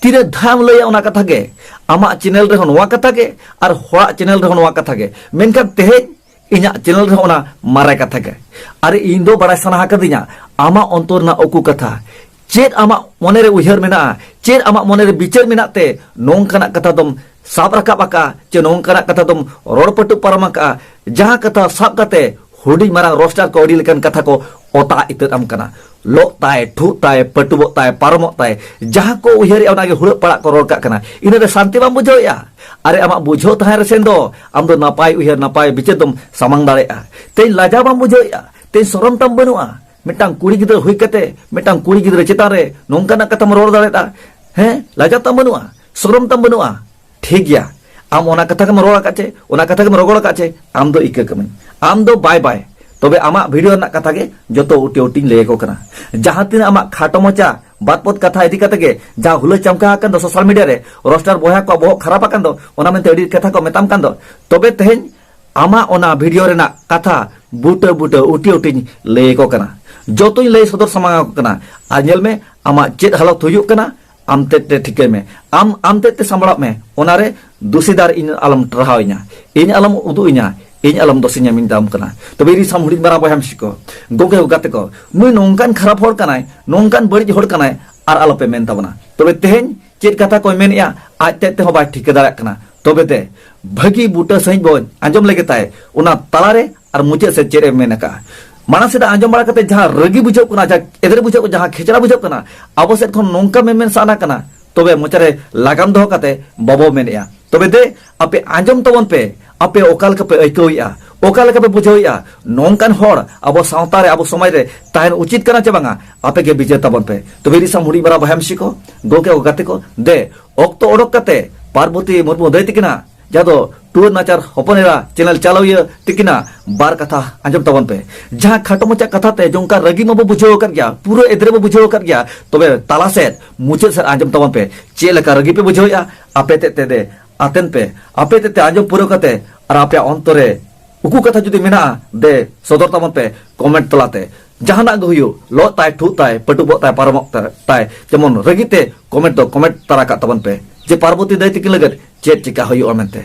ᱛᱤᱱᱟᱹᱜ ᱫᱷᱟᱣ ᱮᱢ ᱞᱟᱹᱭᱟ ᱚᱱᱟ ᱠᱟᱛᱷᱟ ᱜᱮ? ᱟᱢᱟᱜ channel ᱨᱮᱦᱚᱸ ᱱᱚᱣᱟ ᱠᱟᱛᱷᱟ ᱜᱮ ᱟᱨ ᱦᱚᱲᱟᱜ channel ᱨᱮᱦᱚᱸ ᱱᱚᱣᱟ ᱠᱟᱛᱷᱟ ᱜᱮ᱾ ᱢᱮᱱᱠᱷᱟᱱ ᱛᱮᱦᱮᱧ ᱤᱧᱟᱹᱜ ᱪᱮᱱᱮᱞ ᱨᱮᱦᱚᱸ ᱚᱱᱟ ᱢᱟᱨᱮ ᱠᱟᱛᱷᱟ ᱜᱮ᱾ ᱟᱨᱮ, ᱤᱧ ᱫᱚ ᱵᱟᱲᱟᱭ ᱥᱟᱱᱟ ᱟᱠᱟᱫᱤᱧᱟ ᱟᱢᱟᱜ ᱚᱱᱛᱚᱨ ᱨᱮᱱᱟᱜ ᱩᱠᱩ ᱠᱟᱛᱷᱟ᱾ ᱪᱮᱫ ᱟᱢᱟᱜ ᱢᱚᱱᱮᱨᱮ ᱩᱭᱦᱟᱹᱨ ᱢᱮᱱᱟᱜᱼᱟ, ᱪᱮᱫ ᱟᱢᱟᱜ ᱢᱚᱱᱮᱨᱮ ᱵᱤᱪᱟᱹᱨ ᱢᱮᱱᱟᱜ ᱛᱮ ᱱᱚᱝᱠᱟᱱᱟᱜ ᱠᱟᱛᱷᱟ ᱫᱚᱢ ᱥᱟᱵ ᱨᱟᱠᱟᱵ ᱟᱠᱟᱫᱼᱟ, ᱪᱮ ᱱᱚᱝᱠᱟᱱᱟᱜ ᱠᱟᱛᱷᱟ ᱫᱚᱢ ᱨᱚᱲ ᱯᱟᱹᱴᱩ ᱯᱟᱨᱚᱢ ᱟᱠᱟᱫᱼᱟ, ᱡᱟᱦᱟᱸ ᱠᱟᱛᱷᱟ ᱥᱟᱵ ᱠᱟᱛᱮ ᱦᱩᱰᱤᱧ ᱢᱟᱨᱟᱝ ᱨᱳᱥᱴᱟᱨ ᱠᱚ ᱟᱹᱰᱤ ᱞᱮᱠᱟᱱ ᱠᱟᱛᱷᱟ ᱠᱚ ᱚᱛᱟ ᱤᱛᱟᱹᱫ ᱟᱢ ᱠᱟᱱᱟ᱾ ᱞᱚᱜ ᱛᱟᱭ, ᱴᱷᱩᱜ ᱛᱟᱭ, ᱯᱟᱹᱴᱩᱵᱚᱜ ᱛᱟᱭ, ᱯᱟᱨᱚᱢᱚᱜ ᱛᱟᱭ, ᱡᱟᱦᱟᱸ ᱠᱚ ᱩᱭᱦᱟᱹᱨᱮᱜᱼᱟ ᱚᱱᱟᱜᱮ ᱦᱩᱲᱟᱹᱜ ᱯᱟᱲᱟᱜ ᱠᱚ ᱨᱚᱲ ᱠᱟᱜ ᱠᱟᱱᱟ᱾ ᱤᱱᱟᱹᱨᱮ ᱥᱟᱱᱛᱤ ᱵᱟᱢ ᱵᱩᱡᱷᱟᱹᱣᱮᱫᱼᱟ? ᱟᱨᱮ, ᱟᱢᱟᱜ ᱵᱩᱡᱷᱟᱹᱣ ᱛᱟᱦᱮᱸ ᱨᱮᱥᱮᱱ ᱫᱚ ᱟᱢ ᱫᱚ ᱱᱟᱯᱟᱭ ᱩᱭᱦᱟᱹᱨ, ᱱᱟᱯᱟᱭ ᱵᱤᱪᱟᱹᱨ ᱫᱚᱢ ᱥᱟᱢᱟᱝ ᱫᱟᱲᱮᱭᱟᱜᱼᱟ᱾ ᱛᱮᱦᱮᱧ ᱞᱟᱡᱟᱣ ᱵᱟᱢ ᱵᱩᱡᱷᱟᱹᱣᱮᱫᱼᱟ? ᱛᱮᱦᱮᱧ ᱥᱚᱨᱚᱢ ᱛᱟᱢ ᱵᱟᱹᱱᱩᱜᱼᱟ? ᱢᱤᱫᱴᱟᱝ ᱠᱩᱲᱤ ᱜᱤᱫᱽᱨᱟᱹ ᱦᱩᱭ ᱠᱟᱛᱮ ᱢᱤᱫᱴᱟᱝ ᱠᱩᱲᱤ ᱜᱤᱫᱽᱨᱟᱹ ᱪᱮᱛᱟᱱ ᱨᱮ ᱱᱚᱝᱠᱟᱱᱟᱜ ᱠᱟᱛᱷᱟᱢ ᱨᱚᱲ ᱫᱟᱲᱮᱭᱟᱜᱼᱟ? ᱦᱮᱸ, ᱞᱟᱡᱟᱣ ᱛᱟᱢ ᱵᱟᱹᱱᱩᱜᱼᱟ? ᱥᱚᱨᱚᱢ ᱛᱟᱢ ᱵᱟᱹᱱᱩᱜᱼᱟ? ᱴᱷᱤᱠ ᱜᱮᱭᱟ, ᱟᱢ ᱚᱱᱟ ᱠᱟᱛᱷᱟ ᱜᱮᱢ ᱨᱚᱲ ᱟᱠᱟᱫ ᱪᱮ, ᱚᱱᱟ ᱠᱟᱛᱷᱟ ᱜᱮᱢ ᱨᱚᱜᱚᱲ ᱟᱠᱟᱫ ᱪᱮ, ᱟᱢ ᱫᱚ ᱤᱠᱟᱹ ᱠᱟᱹᱢᱤ, ᱟᱢ ᱫᱚ ᱵᱟᱭ ᱵᱟᱭ᱾ ᱛᱚᱵᱮ ᱟᱢᱟᱜ ᱵᱷᱤᱰᱤᱭᱳ ᱨᱮᱱᱟᱜ ᱠᱟᱛᱷᱟ ᱜᱮ ᱡᱚᱛᱚ ᱩᱴᱤ ᱩᱴᱤᱧ ᱞᱟᱹᱭ ᱟᱠᱚ ᱠᱟᱱᱟ᱾ ᱡᱟᱦᱟᱸ ᱛᱤᱱᱟᱹᱜ ᱟᱢᱟᱜ ᱠᱷᱟᱴᱚ ᱢᱚᱪᱟ ᱵᱟᱫ ᱯᱚᱫ ᱠᱟᱛᱷᱟ ᱤᱫᱤ ᱠᱟᱛᱮ ᱜᱮ ᱡᱟᱦᱟᱸ ᱦᱩᱞᱟᱹ ᱪᱟᱢᱠᱟ ᱟᱠᱟᱱ ᱫᱚ ᱥᱳᱥᱟᱞ ᱢᱤᱰᱤᱭᱟ ᱨᱮ, ᱨᱳᱥᱴᱟᱨ ᱵᱚᱭᱦᱟ ᱠᱚᱣᱟᱜ ᱵᱚᱦᱚᱜ ᱠᱷᱟᱨᱟᱯ ᱟᱠᱟᱱ ᱫᱚ, ᱚᱱᱟ ᱢᱮᱱᱛᱮ ᱟᱹᱰᱤ ᱠᱟᱛᱷᱟ ᱠᱚ ᱢᱮᱛᱟᱢ ᱠᱟᱱ ᱫᱚ, ᱛᱚᱵᱮ ᱛᱮᱦᱮᱧ ᱟᱢᱟᱜ ᱚᱱᱟ ᱵᱷᱤᱰᱤᱭᱳ ᱨᱮᱱᱟᱜ ᱠᱟᱛᱷᱟ ᱵᱩᱴᱟᱹ ᱵᱩᱴᱟᱹ ᱩᱴᱤ ᱩᱴᱤᱧ ᱞᱟᱹᱭ ᱟᱠᱚ ᱠᱟᱱᱟ, ᱡᱚᱛᱚᱧ ᱞᱟᱹᱭ ᱥᱚᱫᱚᱨ ᱥᱟᱢᱟᱝ ᱟᱠᱚ ᱠᱟᱱᱟ᱾ ᱟᱨ ᱧᱮᱞ ᱢᱮ, ᱟᱢᱟᱜ ᱪᱮᱫ ᱦᱟᱞᱚᱛ ᱦᱩᱭᱩᱜ ᱠᱟᱱᱟ, ᱟᱢ ᱛᱮᱫ ᱛᱮ ᱴᱷᱤᱠᱟᱹᱭ ᱢᱮ, ᱟᱢ ᱟᱢ ᱛᱮᱫ ᱛᱮ ᱥᱟᱢᱵᱲᱟᱜ ᱢᱮ᱾ ᱚᱱᱟᱨᱮ ᱫᱩᱥᱤᱫᱟᱨ ᱤᱧ ᱟᱞᱚᱢ ᱴᱟᱨᱦᱟᱣ ᱤᱧᱟ, ᱤᱧ ᱟᱞᱚᱢ ᱩᱫᱩᱜ ᱤᱧᱟ, ᱤᱧ ᱟᱞᱚᱢ ᱫᱳᱥᱤᱧᱟ ᱢᱮᱱ ᱫᱟᱢ ᱠᱟᱱᱟ᱾ ᱛᱚᱵᱮ ᱤᱧ ᱥᱟᱢ ᱦᱩᱰᱤᱧ ᱢᱟᱨᱟᱝ ᱵᱚᱭᱦᱟ ᱢᱤᱥᱤ ᱠᱚ, ᱜᱚᱝᱠᱮ ᱠᱚ, ᱜᱟᱛᱮ ᱠᱚ, ᱱᱩᱭ ᱱᱚᱝᱠᱟᱱ ᱠᱷᱟᱨᱟᱯ ᱦᱚᱲ ᱠᱟᱱᱟᱭ, ᱱᱚᱝᱠᱟᱱ ᱵᱟᱹᱲᱤᱡ ᱦᱚᱲ ᱠᱟᱱᱟᱭ, ᱟᱨ ᱟᱞᱚᱯᱮ ᱢᱮᱱ ᱛᱟᱵᱚᱱᱟ᱾ ᱛᱚᱵᱮ ᱛᱮᱦᱮᱧ ᱪᱮᱫ ᱠᱟᱛᱷᱟ ᱠᱚᱭ ᱢᱮᱱᱮᱜᱼᱟ, ᱟᱡ ᱛᱮᱫ ᱛᱮᱦᱚᱸ ᱵᱟᱭ ᱴᱷᱤᱠᱟᱹ ᱫᱟᱲᱮᱭᱟᱜ ᱠᱟᱱᱟ᱾ ᱛᱚᱵᱮ ᱛᱮ ᱵᱷᱟᱹᱜᱤ ᱵᱩᱴᱟᱹ ᱥᱟᱺᱦᱤᱡ ᱵᱚᱱ ᱟᱸᱡᱚᱢ ᱞᱮᱜᱮ ᱛᱟᱭ, ᱚᱱᱟ ᱛᱟᱞᱟᱨᱮ ᱟᱨ ᱢᱩᱪᱟᱹᱫ ᱥᱮᱫ ᱪᱮᱫ ᱮ ᱢᱮᱱ ᱟᱠᱟᱜᱼᱟ᱾ ᱢᱟᱲᱟᱝ ᱥᱮᱫ ᱟᱸᱡᱚᱢ ᱵᱟᱲᱟ ᱠᱟᱛᱮ ᱡᱟᱦᱟᱸ ᱨᱟᱹᱜᱤ ᱵᱩᱡᱷᱟᱹᱜ ᱠᱟᱱᱟ, ᱡᱟᱦᱟᱸ ᱮᱫᱽᱨᱮ ᱵᱩᱡᱷᱟᱹᱜ ᱠᱟᱱᱟ, ᱡᱟᱦᱟᱸ ᱠᱷᱮᱪᱲᱟ ᱵᱩᱡᱷᱟᱹᱜ ᱠᱟᱱᱟ, ᱟᱵᱚ ᱥᱮᱫ ᱠᱷᱚᱱ ᱱᱚᱝᱠᱟ ᱢᱮᱢᱮᱱ ᱥᱟᱱᱟ ᱠᱟᱱᱟ, ᱛᱚᱵᱮ ᱢᱚᱪᱟᱨᱮ ᱞᱟᱜᱟᱢ ᱫᱚᱦᱚ ᱠᱟᱛᱮ ᱵᱟᱵᱚ ᱢᱮᱱᱮᱜᱼᱟ᱾ ᱛᱚᱵᱮ ᱫᱮ, ᱟᱯᱮ ᱟᱸᱡᱚᱢ ᱛᱟᱵᱚᱱ ᱯᱮ, ᱟᱯᱮ ᱚᱠᱟ ᱞᱮᱠᱟ ᱯᱮ ᱟᱹᱭᱠᱟᱹᱣᱮᱜᱼᱟ, ᱚᱠᱟ ᱞᱮᱠᱟ ᱯᱮ ᱵᱩᱡᱷᱟᱹᱣᱮᱜᱼᱟ, ᱱᱚᱝᱠᱟᱱ ᱦᱚᱲ ᱟᱵᱚ ᱥᱟᱶᱛᱟ ᱨᱮ, ᱟᱵᱚ ᱥᱚᱢᱟᱡᱽ ᱨᱮ ᱛᱟᱦᱮᱱ ᱩᱪᱤᱛ ᱠᱟᱱᱟ ᱪᱮ ᱵᱟᱝᱟ, ᱟᱯᱮ ᱜᱮ ᱵᱤᱪᱟᱹᱨ ᱛᱟᱵᱚᱱ ᱯᱮ᱾ ᱛᱚᱵᱮ ᱤᱧ ᱥᱟᱶ ᱦᱩᱰᱤᱧ ᱢᱟᱨᱟᱝ ᱵᱚᱭᱦᱟ ᱢᱤᱥᱤ ᱠᱚ, ᱜᱚᱝᱠᱮ ᱠᱚ, ᱜᱟᱛᱮ ᱠᱚ, ᱫᱮ, ᱚᱠᱛᱚ ᱚᱰᱚᱠ ᱠᱟᱛᱮ ᱯᱟᱨᱵᱚᱛᱤ ᱢᱩᱨᱢᱩ ᱫᱟᱹᱭ ᱛᱤᱠᱤᱱᱟᱜ, ᱡᱟᱦᱟᱸ ᱫᱚ ᱴᱩᱣᱟᱹᱨ ᱱᱟᱪᱟᱨ ᱦᱚᱯᱚᱱ ᱮᱨᱟ ᱪᱮᱱᱮᱞ ᱪᱟᱞᱟᱣᱤᱭᱟᱹ ᱛᱤᱠᱤᱱᱟᱜ ᱵᱟᱨ ᱠᱟᱛᱷᱟ ᱟᱸᱡᱚᱢ ᱛᱟᱵᱚᱱ ᱯᱮ᱾ ᱡᱟᱦᱟᱸ ᱠᱷᱟᱴᱚ ᱢᱟᱪᱷᱟ ᱠᱟᱛᱷᱟ ᱛᱮ ᱡᱚᱝᱠᱟ ᱨᱟᱹᱜᱤ ᱢᱟᱵᱚ ᱵᱩᱡᱷᱟᱹᱣ ᱟᱠᱟᱫ ᱜᱮᱭᱟ, ᱯᱩᱨᱟᱹ ᱮᱫᱽᱨᱮ ᱵᱚ ᱵᱩᱡᱷᱟᱹᱣ ᱟᱠᱟᱫ ᱜᱮᱭᱟ, ᱛᱚᱵᱮ ᱛᱟᱞᱟ ᱥᱮᱫ, ᱢᱩᱪᱟᱹᱫ ᱥᱮᱫ ᱟᱸᱡᱚᱢ ᱛᱟᱵᱚᱱ ᱯᱮ᱾ ᱪᱮᱫ ᱞᱮᱠᱟ ᱨᱟᱹᱜᱤ ᱯᱮ ᱵᱩᱡᱷᱟᱹᱣᱮᱫᱼᱟ, ᱟᱯᱮ ᱛᱮᱫ ᱛᱮ ᱫᱮ ᱟᱛᱮᱱ ᱯᱮ᱾ ᱟᱯᱮ ᱛᱮᱫ ᱛᱮ ᱟᱸᱡᱚᱢ ᱯᱩᱨᱟᱹᱣ ᱠᱟᱛᱮ ᱟᱨ ᱟᱯᱮᱭᱟᱜ ᱚᱱᱛᱚᱨ ᱨᱮ ᱩᱠᱩ ᱠᱟᱛᱷᱟ ᱡᱩᱫᱤ ᱢᱮᱱᱟᱜᱼᱟ, ᱫᱮ ᱥᱚᱫᱚᱨ ᱛᱟᱵᱚᱱ ᱯᱮ ᱠᱚᱢᱮᱱᱴ ᱛᱟᱞᱟᱛᱮ᱾ ᱡᱟᱦᱟᱱᱟᱜ ᱜᱮ ᱦᱩᱭᱩᱜ, ᱞᱚᱜ ᱛᱟᱭ, ᱴᱷᱩᱜ ᱛᱟᱭ, ᱯᱟᱹᱴᱩᱵᱚᱜ ᱛᱟᱭ, ᱯᱟᱨᱚᱢᱚᱜ ᱛᱟᱭ, ᱡᱮᱢᱚᱱ ᱨᱟᱹᱜᱤ ᱛᱮ ᱠᱚᱢᱮᱱᱴ ᱫᱚ ᱠᱚᱢᱮᱱᱴ ᱛᱟᱨᱟ ᱠᱟᱜ ᱛᱟᱵᱚᱱ ᱯᱮ ᱡᱮ ᱯᱟᱨᱵᱚᱛᱤ ᱫᱟᱹᱭ ᱛᱤᱠᱤᱱ ᱞᱟᱹᱜᱤᱫ ᱪᱮᱫ ᱪᱤᱠᱟ ᱦᱩᱭᱩᱜᱼᱟ ᱢᱮᱱᱛᱮ᱾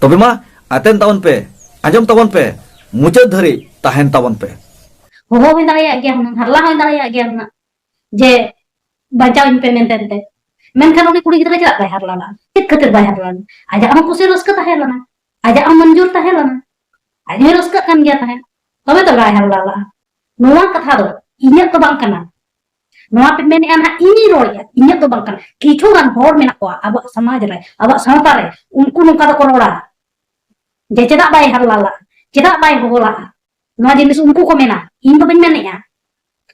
ᱛᱚᱵᱮ ᱢᱟ ᱟᱛᱮᱱ ᱛᱟᱵᱚᱱ ᱯᱮ, ᱟᱸᱡᱚᱢ ᱛᱟᱵᱚᱱ ᱯᱮ, ᱢᱩᱪᱟᱹᱫ ᱫᱷᱟᱹᱨᱤᱡ ᱛᱟᱦᱮᱱ ᱛᱟᱵᱚᱱ ᱯᱮ᱾ ᱦᱚᱦᱚ ᱦᱚᱸᱭ ᱫᱟᱲᱮᱭᱟᱜ ᱜᱮᱭᱟ ᱦᱩᱱᱟᱹᱝ, ᱦᱟᱨᱞᱟ ᱦᱚᱸᱭ ᱫᱟᱲᱮᱭᱟᱜ ᱜᱮᱭᱟ ᱦᱩᱱᱟᱹᱝ, ᱡᱮ ᱵᱟᱧᱪᱟᱣ ᱤᱧ ᱯᱮ ᱢᱮᱱᱛᱮ ᱮᱱᱛᱮ᱾ ᱢᱮᱱᱠᱷᱟᱱ ᱩᱱᱤ ᱠᱩᱲᱤ ᱜᱤᱫᱽᱨᱟᱹ ᱪᱮᱫᱟᱜ ᱵᱟᱭ ᱦᱟᱨᱞᱟ ᱞᱟᱜᱼᱟ? ᱪᱮᱫ ᱠᱷᱟᱹᱛᱤᱨ ᱵᱟᱭ ᱦᱟᱨᱞᱟ ᱞᱮᱱᱟ? ᱟᱡᱟᱜ ᱦᱚᱸ ᱠᱩᱥᱤ ᱨᱟᱹᱥᱠᱟᱹ ᱛᱟᱦᱮᱸ ᱞᱮᱱᱟ, ᱟᱡᱟᱜ ᱦᱚᱸ ᱢᱚᱱᱡᱩᱨ ᱛᱟᱦᱮᱸ ᱞᱮᱱᱟ, ᱟᱡ ᱦᱚᱸᱭ ᱨᱟᱹᱥᱠᱟᱹᱜ ᱠᱟᱱ ᱜᱮᱭᱟ ᱛᱟᱦᱮᱸᱫ, ᱛᱚᱵᱮ ᱛᱚ ᱵᱟᱭ ᱦᱟᱨᱞᱟ ᱞᱟᱜᱼᱟ᱾ ᱱᱚᱣᱟ ᱠᱟᱛᱷᱟ ᱫᱚ ᱤᱧᱟᱹᱜ ᱫᱚ ᱵᱟᱝ ᱠᱟᱱᱟ, ᱱᱚᱣᱟ ᱯᱮ ᱢᱮᱱᱮᱫᱼᱟ ᱱᱟᱦᱟᱜ ᱤᱧᱤᱧ ᱨᱚᱲᱮᱫᱼᱟ, ᱤᱧᱟᱹᱜ ᱫᱚ ᱵᱟᱝ ᱠᱟᱱᱟ᱾ ᱠᱤᱪᱷᱩ ᱜᱟᱱ ᱦᱚᱲ ᱢᱮᱱᱟᱜ ᱠᱚᱣᱟ ᱟᱵᱚᱣᱟᱜ ᱥᱚᱢᱟᱡᱽ ᱨᱮ, ᱟᱵᱚᱣᱟᱜ ᱥᱟᱶᱛᱟ ᱨᱮ, ᱩᱱᱠᱩ ᱱᱚᱝᱠᱟ ᱫᱚᱠᱚ ᱨᱚᱲᱟ ᱡᱮ ᱪᱮᱫᱟᱜ ᱵᱟᱭ ᱦᱟᱨᱞᱟ ᱞᱟᱜᱼᱟ, ᱪᱮᱫᱟᱜ ᱵᱟᱭ ᱦᱚᱦᱚ ᱞᱟᱜᱼᱟ᱾ ᱱᱚᱣᱟ ᱡᱤᱱᱤᱥ ᱩᱱᱠᱩ ᱠᱚ ᱢᱮᱱᱟ, ᱤᱧ ᱫᱚ ᱵᱟᱹᱧ ᱢᱮᱱᱮᱫᱼᱟ᱾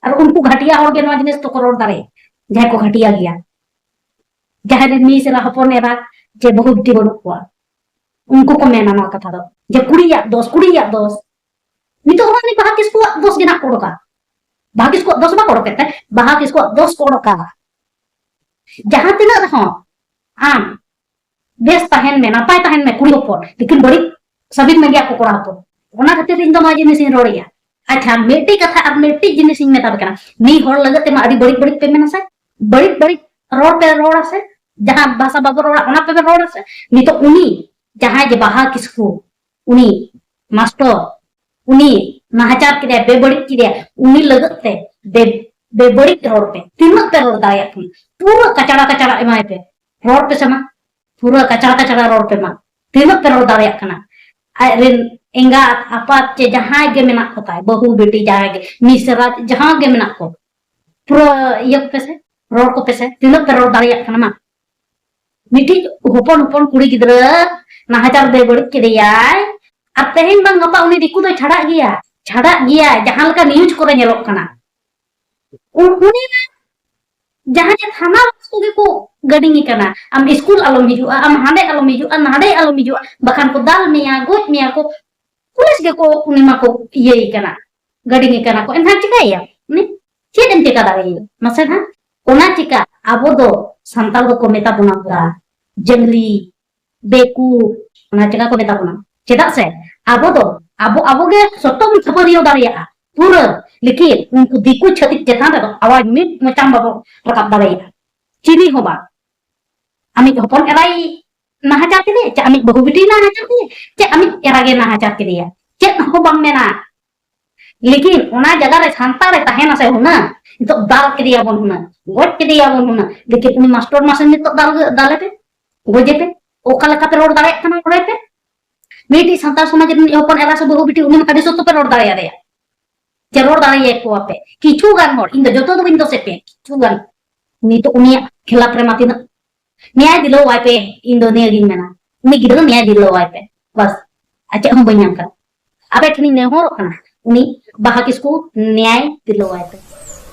ᱟᱨ ᱩᱱᱠᱩ ᱜᱷᱟᱹᱴᱤᱭᱟ ᱦᱚᱲ ᱜᱮ ᱱᱚᱣᱟ ᱡᱤᱱᱤᱥ ᱫᱚᱠᱚ ᱨᱚᱲ ᱫᱟᱲᱮᱭᱟᱜᱼᱟ, ᱡᱟᱦᱟᱸᱭ ᱠᱚ ᱜᱷᱟᱹᱴᱤᱭᱟ ᱜᱮᱭᱟ, ᱡᱟᱦᱟᱸᱭ ᱨᱮᱱ ᱢᱤᱥ ᱮᱨᱟ ᱦᱚᱯᱚᱱ ᱮᱨᱟ ᱪᱮ ᱵᱟᱹᱦᱩ ᱵᱤᱴᱤ ᱵᱟᱹᱱᱩᱜ ᱠᱚᱣᱟ, ᱩᱱᱠᱩ ᱠᱚ ᱢᱮᱱᱟ ᱱᱚᱣᱟ ᱠᱟᱛᱷᱟ ᱫᱚ ᱡᱮ ᱠᱩᱲᱤᱭᱟᱜ ᱫᱳᱥ, ᱠᱩᱲᱤᱭᱟᱜ ᱫᱳᱥ᱾ ᱱᱤᱛᱚᱜ ᱦᱚᱸ ᱩᱱᱤ ᱵᱟᱦᱟ ᱠᱤᱥᱠᱩᱣᱟᱜ ᱫᱳᱥ ᱜᱮ ᱱᱟᱜ ᱠᱚ ᱚᱰᱚᱠᱟ᱾ ᱵᱟᱦᱟ ᱠᱤᱥᱠᱩᱣᱟᱜ ᱫᱳᱥ ᱵᱟᱠᱚ ᱚᱰᱚᱠᱮᱫ ᱛᱮ, ᱵᱟᱦᱟ ᱠᱤᱥᱠᱩᱣᱟᱜ ᱫᱳᱥ ᱠᱚ ᱚᱰᱚᱠᱟ᱾ ᱡᱟᱦᱟᱸ ᱛᱤᱱᱟᱹᱜ ᱨᱮᱦᱚᱸ ᱟᱢ ᱵᱮᱥ ᱛᱟᱦᱮᱱ ᱢᱮ, ᱱᱟᱯᱟᱭ ᱛᱟᱦᱮᱱ ᱢᱮ ᱠᱩᱲᱤ ᱦᱚᱯᱚᱱ, ᱞᱮᱠᱤᱱ ᱵᱟᱹᱲᱤᱡ ᱥᱟᱵᱤᱛ ᱢᱮ ᱜᱮᱭᱟ ᱠᱚ ᱠᱚᱲᱟ ᱦᱚᱯᱚᱱ᱾ ᱚᱱᱟ ᱠᱷᱟᱹᱛᱤᱨ ᱤᱧ ᱫᱚ ᱱᱚᱣᱟ ᱡᱤᱱᱤᱥ ᱤᱧ ᱨᱚᱲᱮᱭᱟ᱾ ᱟᱪᱪᱷᱟ, ᱢᱤᱫᱴᱤᱡ ᱠᱟᱛᱷᱟ ᱟᱨ ᱢᱤᱫᱴᱤᱡ ᱡᱤᱱᱤᱥ ᱤᱧ ᱢᱮᱛᱟ ᱯᱮ ᱠᱟᱱᱟ, ᱢᱤᱫ ᱦᱚᱲ ᱞᱟᱹᱜᱤᱫ ᱛᱮᱢᱟ ᱟᱹᱰᱤ ᱵᱟᱹᱲᱤᱡ ᱵᱟᱹᱲᱤᱡ ᱯᱮ ᱢᱮᱱᱟ ᱥᱮ, ᱵᱟᱹᱲᱤᱡ ᱵᱟᱹᱲᱤᱡ ᱨᱚᱲ ᱯᱮ ᱨᱚᱲᱟ ᱥᱮ, ᱡᱟᱦᱟᱸ ᱵᱷᱟᱥᱟ ᱵᱟᱵᱚ ᱨᱚᱲᱟ ᱚᱱᱟ ᱯᱮ ᱨᱚᱲᱟ ᱥᱮ᱾ ᱱᱤᱛᱚᱜ ᱩᱱᱤ ᱡᱟᱦᱟᱸᱭ ᱡᱮ ᱵᱟᱦᱟ ᱠᱤᱥᱠᱩ, ᱩᱱᱤ ᱢᱟᱥᱴᱚᱨ, ᱩᱱᱤ ᱱᱟᱦᱟᱪᱟᱨ ᱠᱮᱫᱮᱭᱟ, ᱵᱮᱵᱟᱹᱲᱤᱡ ᱠᱮᱫᱮᱭᱟ, ᱩᱱᱤ ᱞᱟᱹᱜᱤᱫ ᱛᱮ ᱵᱮ-, ᱵᱮᱵᱟᱹᱲᱤᱡ ᱨᱚᱲ ᱯᱮ, ᱛᱤᱱᱟᱹᱜ ᱯᱮ ᱨᱚᱲ ᱫᱟᱲᱮᱭᱟᱜ ᱠᱟᱱᱟ, ᱯᱩᱨᱟᱹ ᱠᱟᱪᱲᱟ ᱠᱟᱪᱲᱟ ᱮᱢᱟᱭ ᱯᱮ, ᱨᱚᱲ ᱯᱮ ᱥᱮ ᱢᱟ, ᱯᱩᱨᱟᱹ ᱠᱟᱪᱲᱟ ᱠᱟᱪᱲᱟ ᱨᱚᱲ ᱯᱮ ᱢᱟ, ᱛᱤᱱᱟᱹᱜ ᱯᱮ ᱨᱚᱲ ᱫᱟᱲᱮᱭᱟᱜ ᱠᱟᱱᱟ᱾ ᱟᱡ ᱨᱮᱱ ᱮᱸᱜᱟᱛ ᱟᱯᱟᱛ ᱪᱮ ᱡᱟᱦᱟᱸᱭ ᱜᱮ ᱢᱮᱱᱟᱜ ᱠᱚ ᱛᱟᱭ, ᱵᱟᱹᱦᱩ ᱵᱤᱴᱤ ᱡᱟᱦᱟᱸᱭ ᱜᱮ, ᱢᱤᱥᱨᱟ ᱡᱟᱦᱟᱸ ᱜᱮ ᱢᱮᱱᱟᱜ ᱠᱚ, ᱯᱩᱨᱟᱹ ᱤᱭᱟᱹ ᱠᱚᱯᱮ ᱥᱮ, ᱨᱚᱲ ᱠᱚᱯᱮ ᱥᱮ, ᱛᱤᱱᱟᱹᱜ ᱯᱮ ᱨᱚᱲ ᱫᱟᱲᱮᱭᱟᱜ ᱠᱟᱱᱟ ᱢᱟ᱾ ᱢᱤᱫᱴᱤᱡ ᱦᱚᱯᱚᱱ ᱦᱚᱯᱚᱱ ᱠᱩᱲᱤ ᱜᱤᱫᱽᱨᱟᱹ ᱱᱟᱦᱟᱪᱟᱨ ᱵᱮᱵᱟᱹᱲᱤᱡ ᱠᱮᱫᱮᱭᱟᱭ, ᱟᱨ ᱛᱮᱦᱮᱧ ᱵᱟᱝ ᱜᱟᱯᱟ ᱩᱱᱤ ᱫᱤᱠᱩ ᱫᱚᱭ ᱪᱷᱟᱰᱟᱜ ᱜᱮᱭᱟ, ᱪᱷᱟᱰᱟᱜ ᱜᱮᱭᱟ, ᱡᱟᱦᱟᱸ ᱞᱮᱠᱟ ᱱᱤᱭᱩᱡᱽ ᱠᱚᱨᱮ ᱧᱮᱞᱚᱜ ᱠᱟᱱᱟ᱾ ᱩ-, ᱩᱱᱤ ᱢᱟ ᱡᱟᱦᱟᱸᱭ ᱛᱷᱟᱱᱟ ᱵᱟᱹᱵᱩ ᱜᱮᱠᱚ ᱜᱟᱹᱰᱤᱧ ᱠᱟᱱᱟ, ᱟᱢ ᱥᱠᱩᱞ ᱟᱞᱚᱢ ᱦᱤᱡᱩᱜᱼᱟ, ᱟᱢ ᱦᱟᱸᱰᱮ ᱟᱞᱚᱢ ᱦᱤᱡᱩᱜᱼᱟ, ᱱᱟᱰᱮ ᱟᱞᱚᱢ ᱦᱤᱡᱩᱜᱼᱟ, ᱵᱟᱠᱷᱟᱱ ᱠᱚ ᱫᱟᱞ ᱢᱮᱭᱟ, ᱜᱚᱡ ᱢᱮᱭᱟ ᱠᱚ, ᱯᱩᱞᱤᱥ ᱜᱮᱠᱚ ᱩᱱᱤ ᱢᱟᱠᱚ ᱤᱭᱟᱹᱭ ᱠᱟᱱᱟ, ᱜᱟᱹᱰᱤᱧ ᱠᱟᱱᱟ ᱠᱚ, ᱮᱱᱠᱷᱟᱱ ᱪᱤᱠᱟᱹᱭᱟ ᱩᱱᱤ? ᱪᱮᱫ ᱮᱢ ᱪᱤᱠᱟ ᱫᱟᱲᱮᱭᱟᱜᱼᱟ ᱢᱟᱥᱮ ᱱᱟᱦᱟᱜ? ᱚᱱᱟ ᱪᱤᱠᱟ ᱟᱵᱚ ᱫᱚ ᱥᱟᱱᱛᱟᱲ ᱫᱚᱠᱚ ᱢᱮᱛᱟ ᱵᱚᱱᱟ ᱵᱚᱱᱟ ᱡᱟᱝᱞᱤ, ᱵᱮᱠᱩ, ᱚᱱᱟ ᱪᱤᱠᱟ ᱠᱚ ᱢᱮᱛᱟ ᱵᱚᱱᱟ? ᱪᱮᱫᱟᱜ ᱥᱮ ᱟᱵᱚ ᱫᱚ ᱟᱵᱚ, ᱟᱵᱚ ᱜᱮ ᱥᱚᱛᱚᱢ ᱠᱷᱟᱹᱯᱟᱹᱨᱤᱭᱟᱹ ᱫᱟᱲᱮᱭᱟᱜᱼᱟ ᱯᱩᱨᱟᱹ, ᱞᱮᱠᱤᱱ ᱩᱱᱠᱩ ᱫᱤᱠᱩ ᱪᱷᱟᱹᱛᱤᱠ ᱪᱮᱛᱟᱱ ᱨᱮᱫᱚ ᱟᱣᱟᱡᱽ ᱢᱤᱫ ᱢᱚᱪᱟᱢ ᱵᱟᱵᱚ ᱨᱟᱠᱟᱵ ᱫᱟᱲᱮᱭᱟᱜᱼᱟ, ᱪᱤᱞᱤ ᱦᱚᱸ ᱵᱟᱝ᱾ ᱟᱢᱤᱡ ᱦᱚᱯᱚᱱ ᱮᱨᱟᱭ ᱱᱟᱦᱟᱪᱟᱨ ᱠᱮᱫᱮᱭᱟ, ᱪᱮ ᱟᱢᱤᱡ ᱵᱟᱹᱦᱩ ᱵᱤᱴᱤᱭ ᱱᱟᱦᱟᱪᱟᱨ ᱠᱮᱫᱮᱭᱟ, ᱪᱮ ᱟᱢᱤᱡ ᱮᱨᱟ ᱜᱮ ᱱᱟᱦᱟᱪᱟᱨ ᱠᱮᱫᱮᱭᱟ, ᱪᱮᱫ ᱦᱚᱸ ᱵᱟᱢ ᱢᱮᱱᱟ᱾ ᱞᱮᱠᱤᱱ ᱚᱱᱟ ᱡᱟᱭᱜᱟ ᱨᱮ ᱥᱟᱱᱛᱟᱲ ᱮ ᱛᱟᱦᱮᱱᱟ ᱥᱮ ᱦᱩᱱᱟᱹᱝ, ᱱᱤᱛᱚᱜ ᱫᱟᱞ ᱠᱮᱫᱮᱭᱟᱵᱚᱱ ᱦᱩᱱᱟᱹᱝ, ᱜᱚᱡ ᱠᱮᱫᱮᱭᱟᱵᱚᱱ ᱦᱩᱱᱟᱹᱝ, ᱞᱮᱠᱤᱱ ᱩᱱᱤ ᱢᱟᱥᱴᱚᱨ ᱢᱟᱥᱮ ᱱᱤᱛᱚᱜ ᱫᱟᱞ, ᱫᱟᱞᱮ ᱯᱮ, ᱜᱚᱡᱮ ᱯᱮ᱾ ᱚᱠᱟ ᱞᱮᱠᱟᱛᱮ ᱨᱚᱲ ᱫᱟᱲᱮᱭᱟᱜ ᱠᱟᱱᱟ, ᱨᱚᱲᱮ ᱯᱮ᱾ ᱢᱤᱫᱴᱤᱡ ᱥᱟᱱᱛᱟᱲ ᱥᱚᱢᱟᱡᱽ ᱨᱤᱱᱤᱡ ᱦᱚᱯᱚᱱ ᱮᱨᱟ ᱥᱮ ᱵᱟᱹᱦᱩ ᱵᱤᱴᱤ ᱩᱱᱤ ᱢᱟ ᱟᱹᱰᱤ ᱥᱚᱠᱛᱚ ᱯᱮ ᱨᱚᱲ ᱫᱟᱲᱮᱭᱟᱫᱮᱭᱟ, ᱡᱮ ᱨᱚᱲ ᱫᱟᱲᱮᱭᱟᱠᱚᱣᱟ ᱯᱮ᱾ ᱠᱤᱪᱷᱩ ᱜᱟᱱ ᱦᱚᱲ, ᱤᱧ ᱫᱚ ᱡᱚᱛᱚ ᱫᱚ ᱵᱟᱹᱧ ᱫᱚᱥᱮᱫ ᱯᱮᱭᱟ, ᱠᱤᱪᱷᱩ ᱜᱟᱱ᱾ ᱱᱤᱛᱚᱜ ᱩᱱᱤᱭᱟᱜ ᱠᱷᱮᱞᱟᱯ ᱨᱮᱢᱟ ᱛᱤᱱᱟᱹᱜ ᱱᱮᱭᱟᱭ ᱫᱤᱞᱟᱹᱣᱟᱭ ᱯᱮ, ᱤᱧ ᱫᱚ ᱱᱤᱭᱟᱹ ᱜᱤᱧ ᱢᱮᱱᱟ, ᱩᱱᱤ ᱜᱤᱫᱽᱨᱟᱹ ᱱᱮᱭᱟᱭ ᱫᱤᱞᱟᱹᱣᱟᱭ ᱯᱮ, ᱵᱟᱥ, ᱟᱨ ᱪᱮᱫ ᱦᱚᱸ ᱵᱟᱹᱧ ᱧᱟᱢ ᱠᱟᱱᱟ᱾ ᱟᱯᱮ ᱴᱷᱮᱱᱤᱧ ᱱᱮᱦᱚᱨᱚᱜ ᱠᱟᱱᱟ, ᱩᱱᱤ ᱵᱟᱦᱟ ᱠᱤᱥᱠᱩ ᱱᱮᱭᱟᱭ ᱫᱤᱞᱟᱹᱣᱟᱭ ᱯᱮ᱾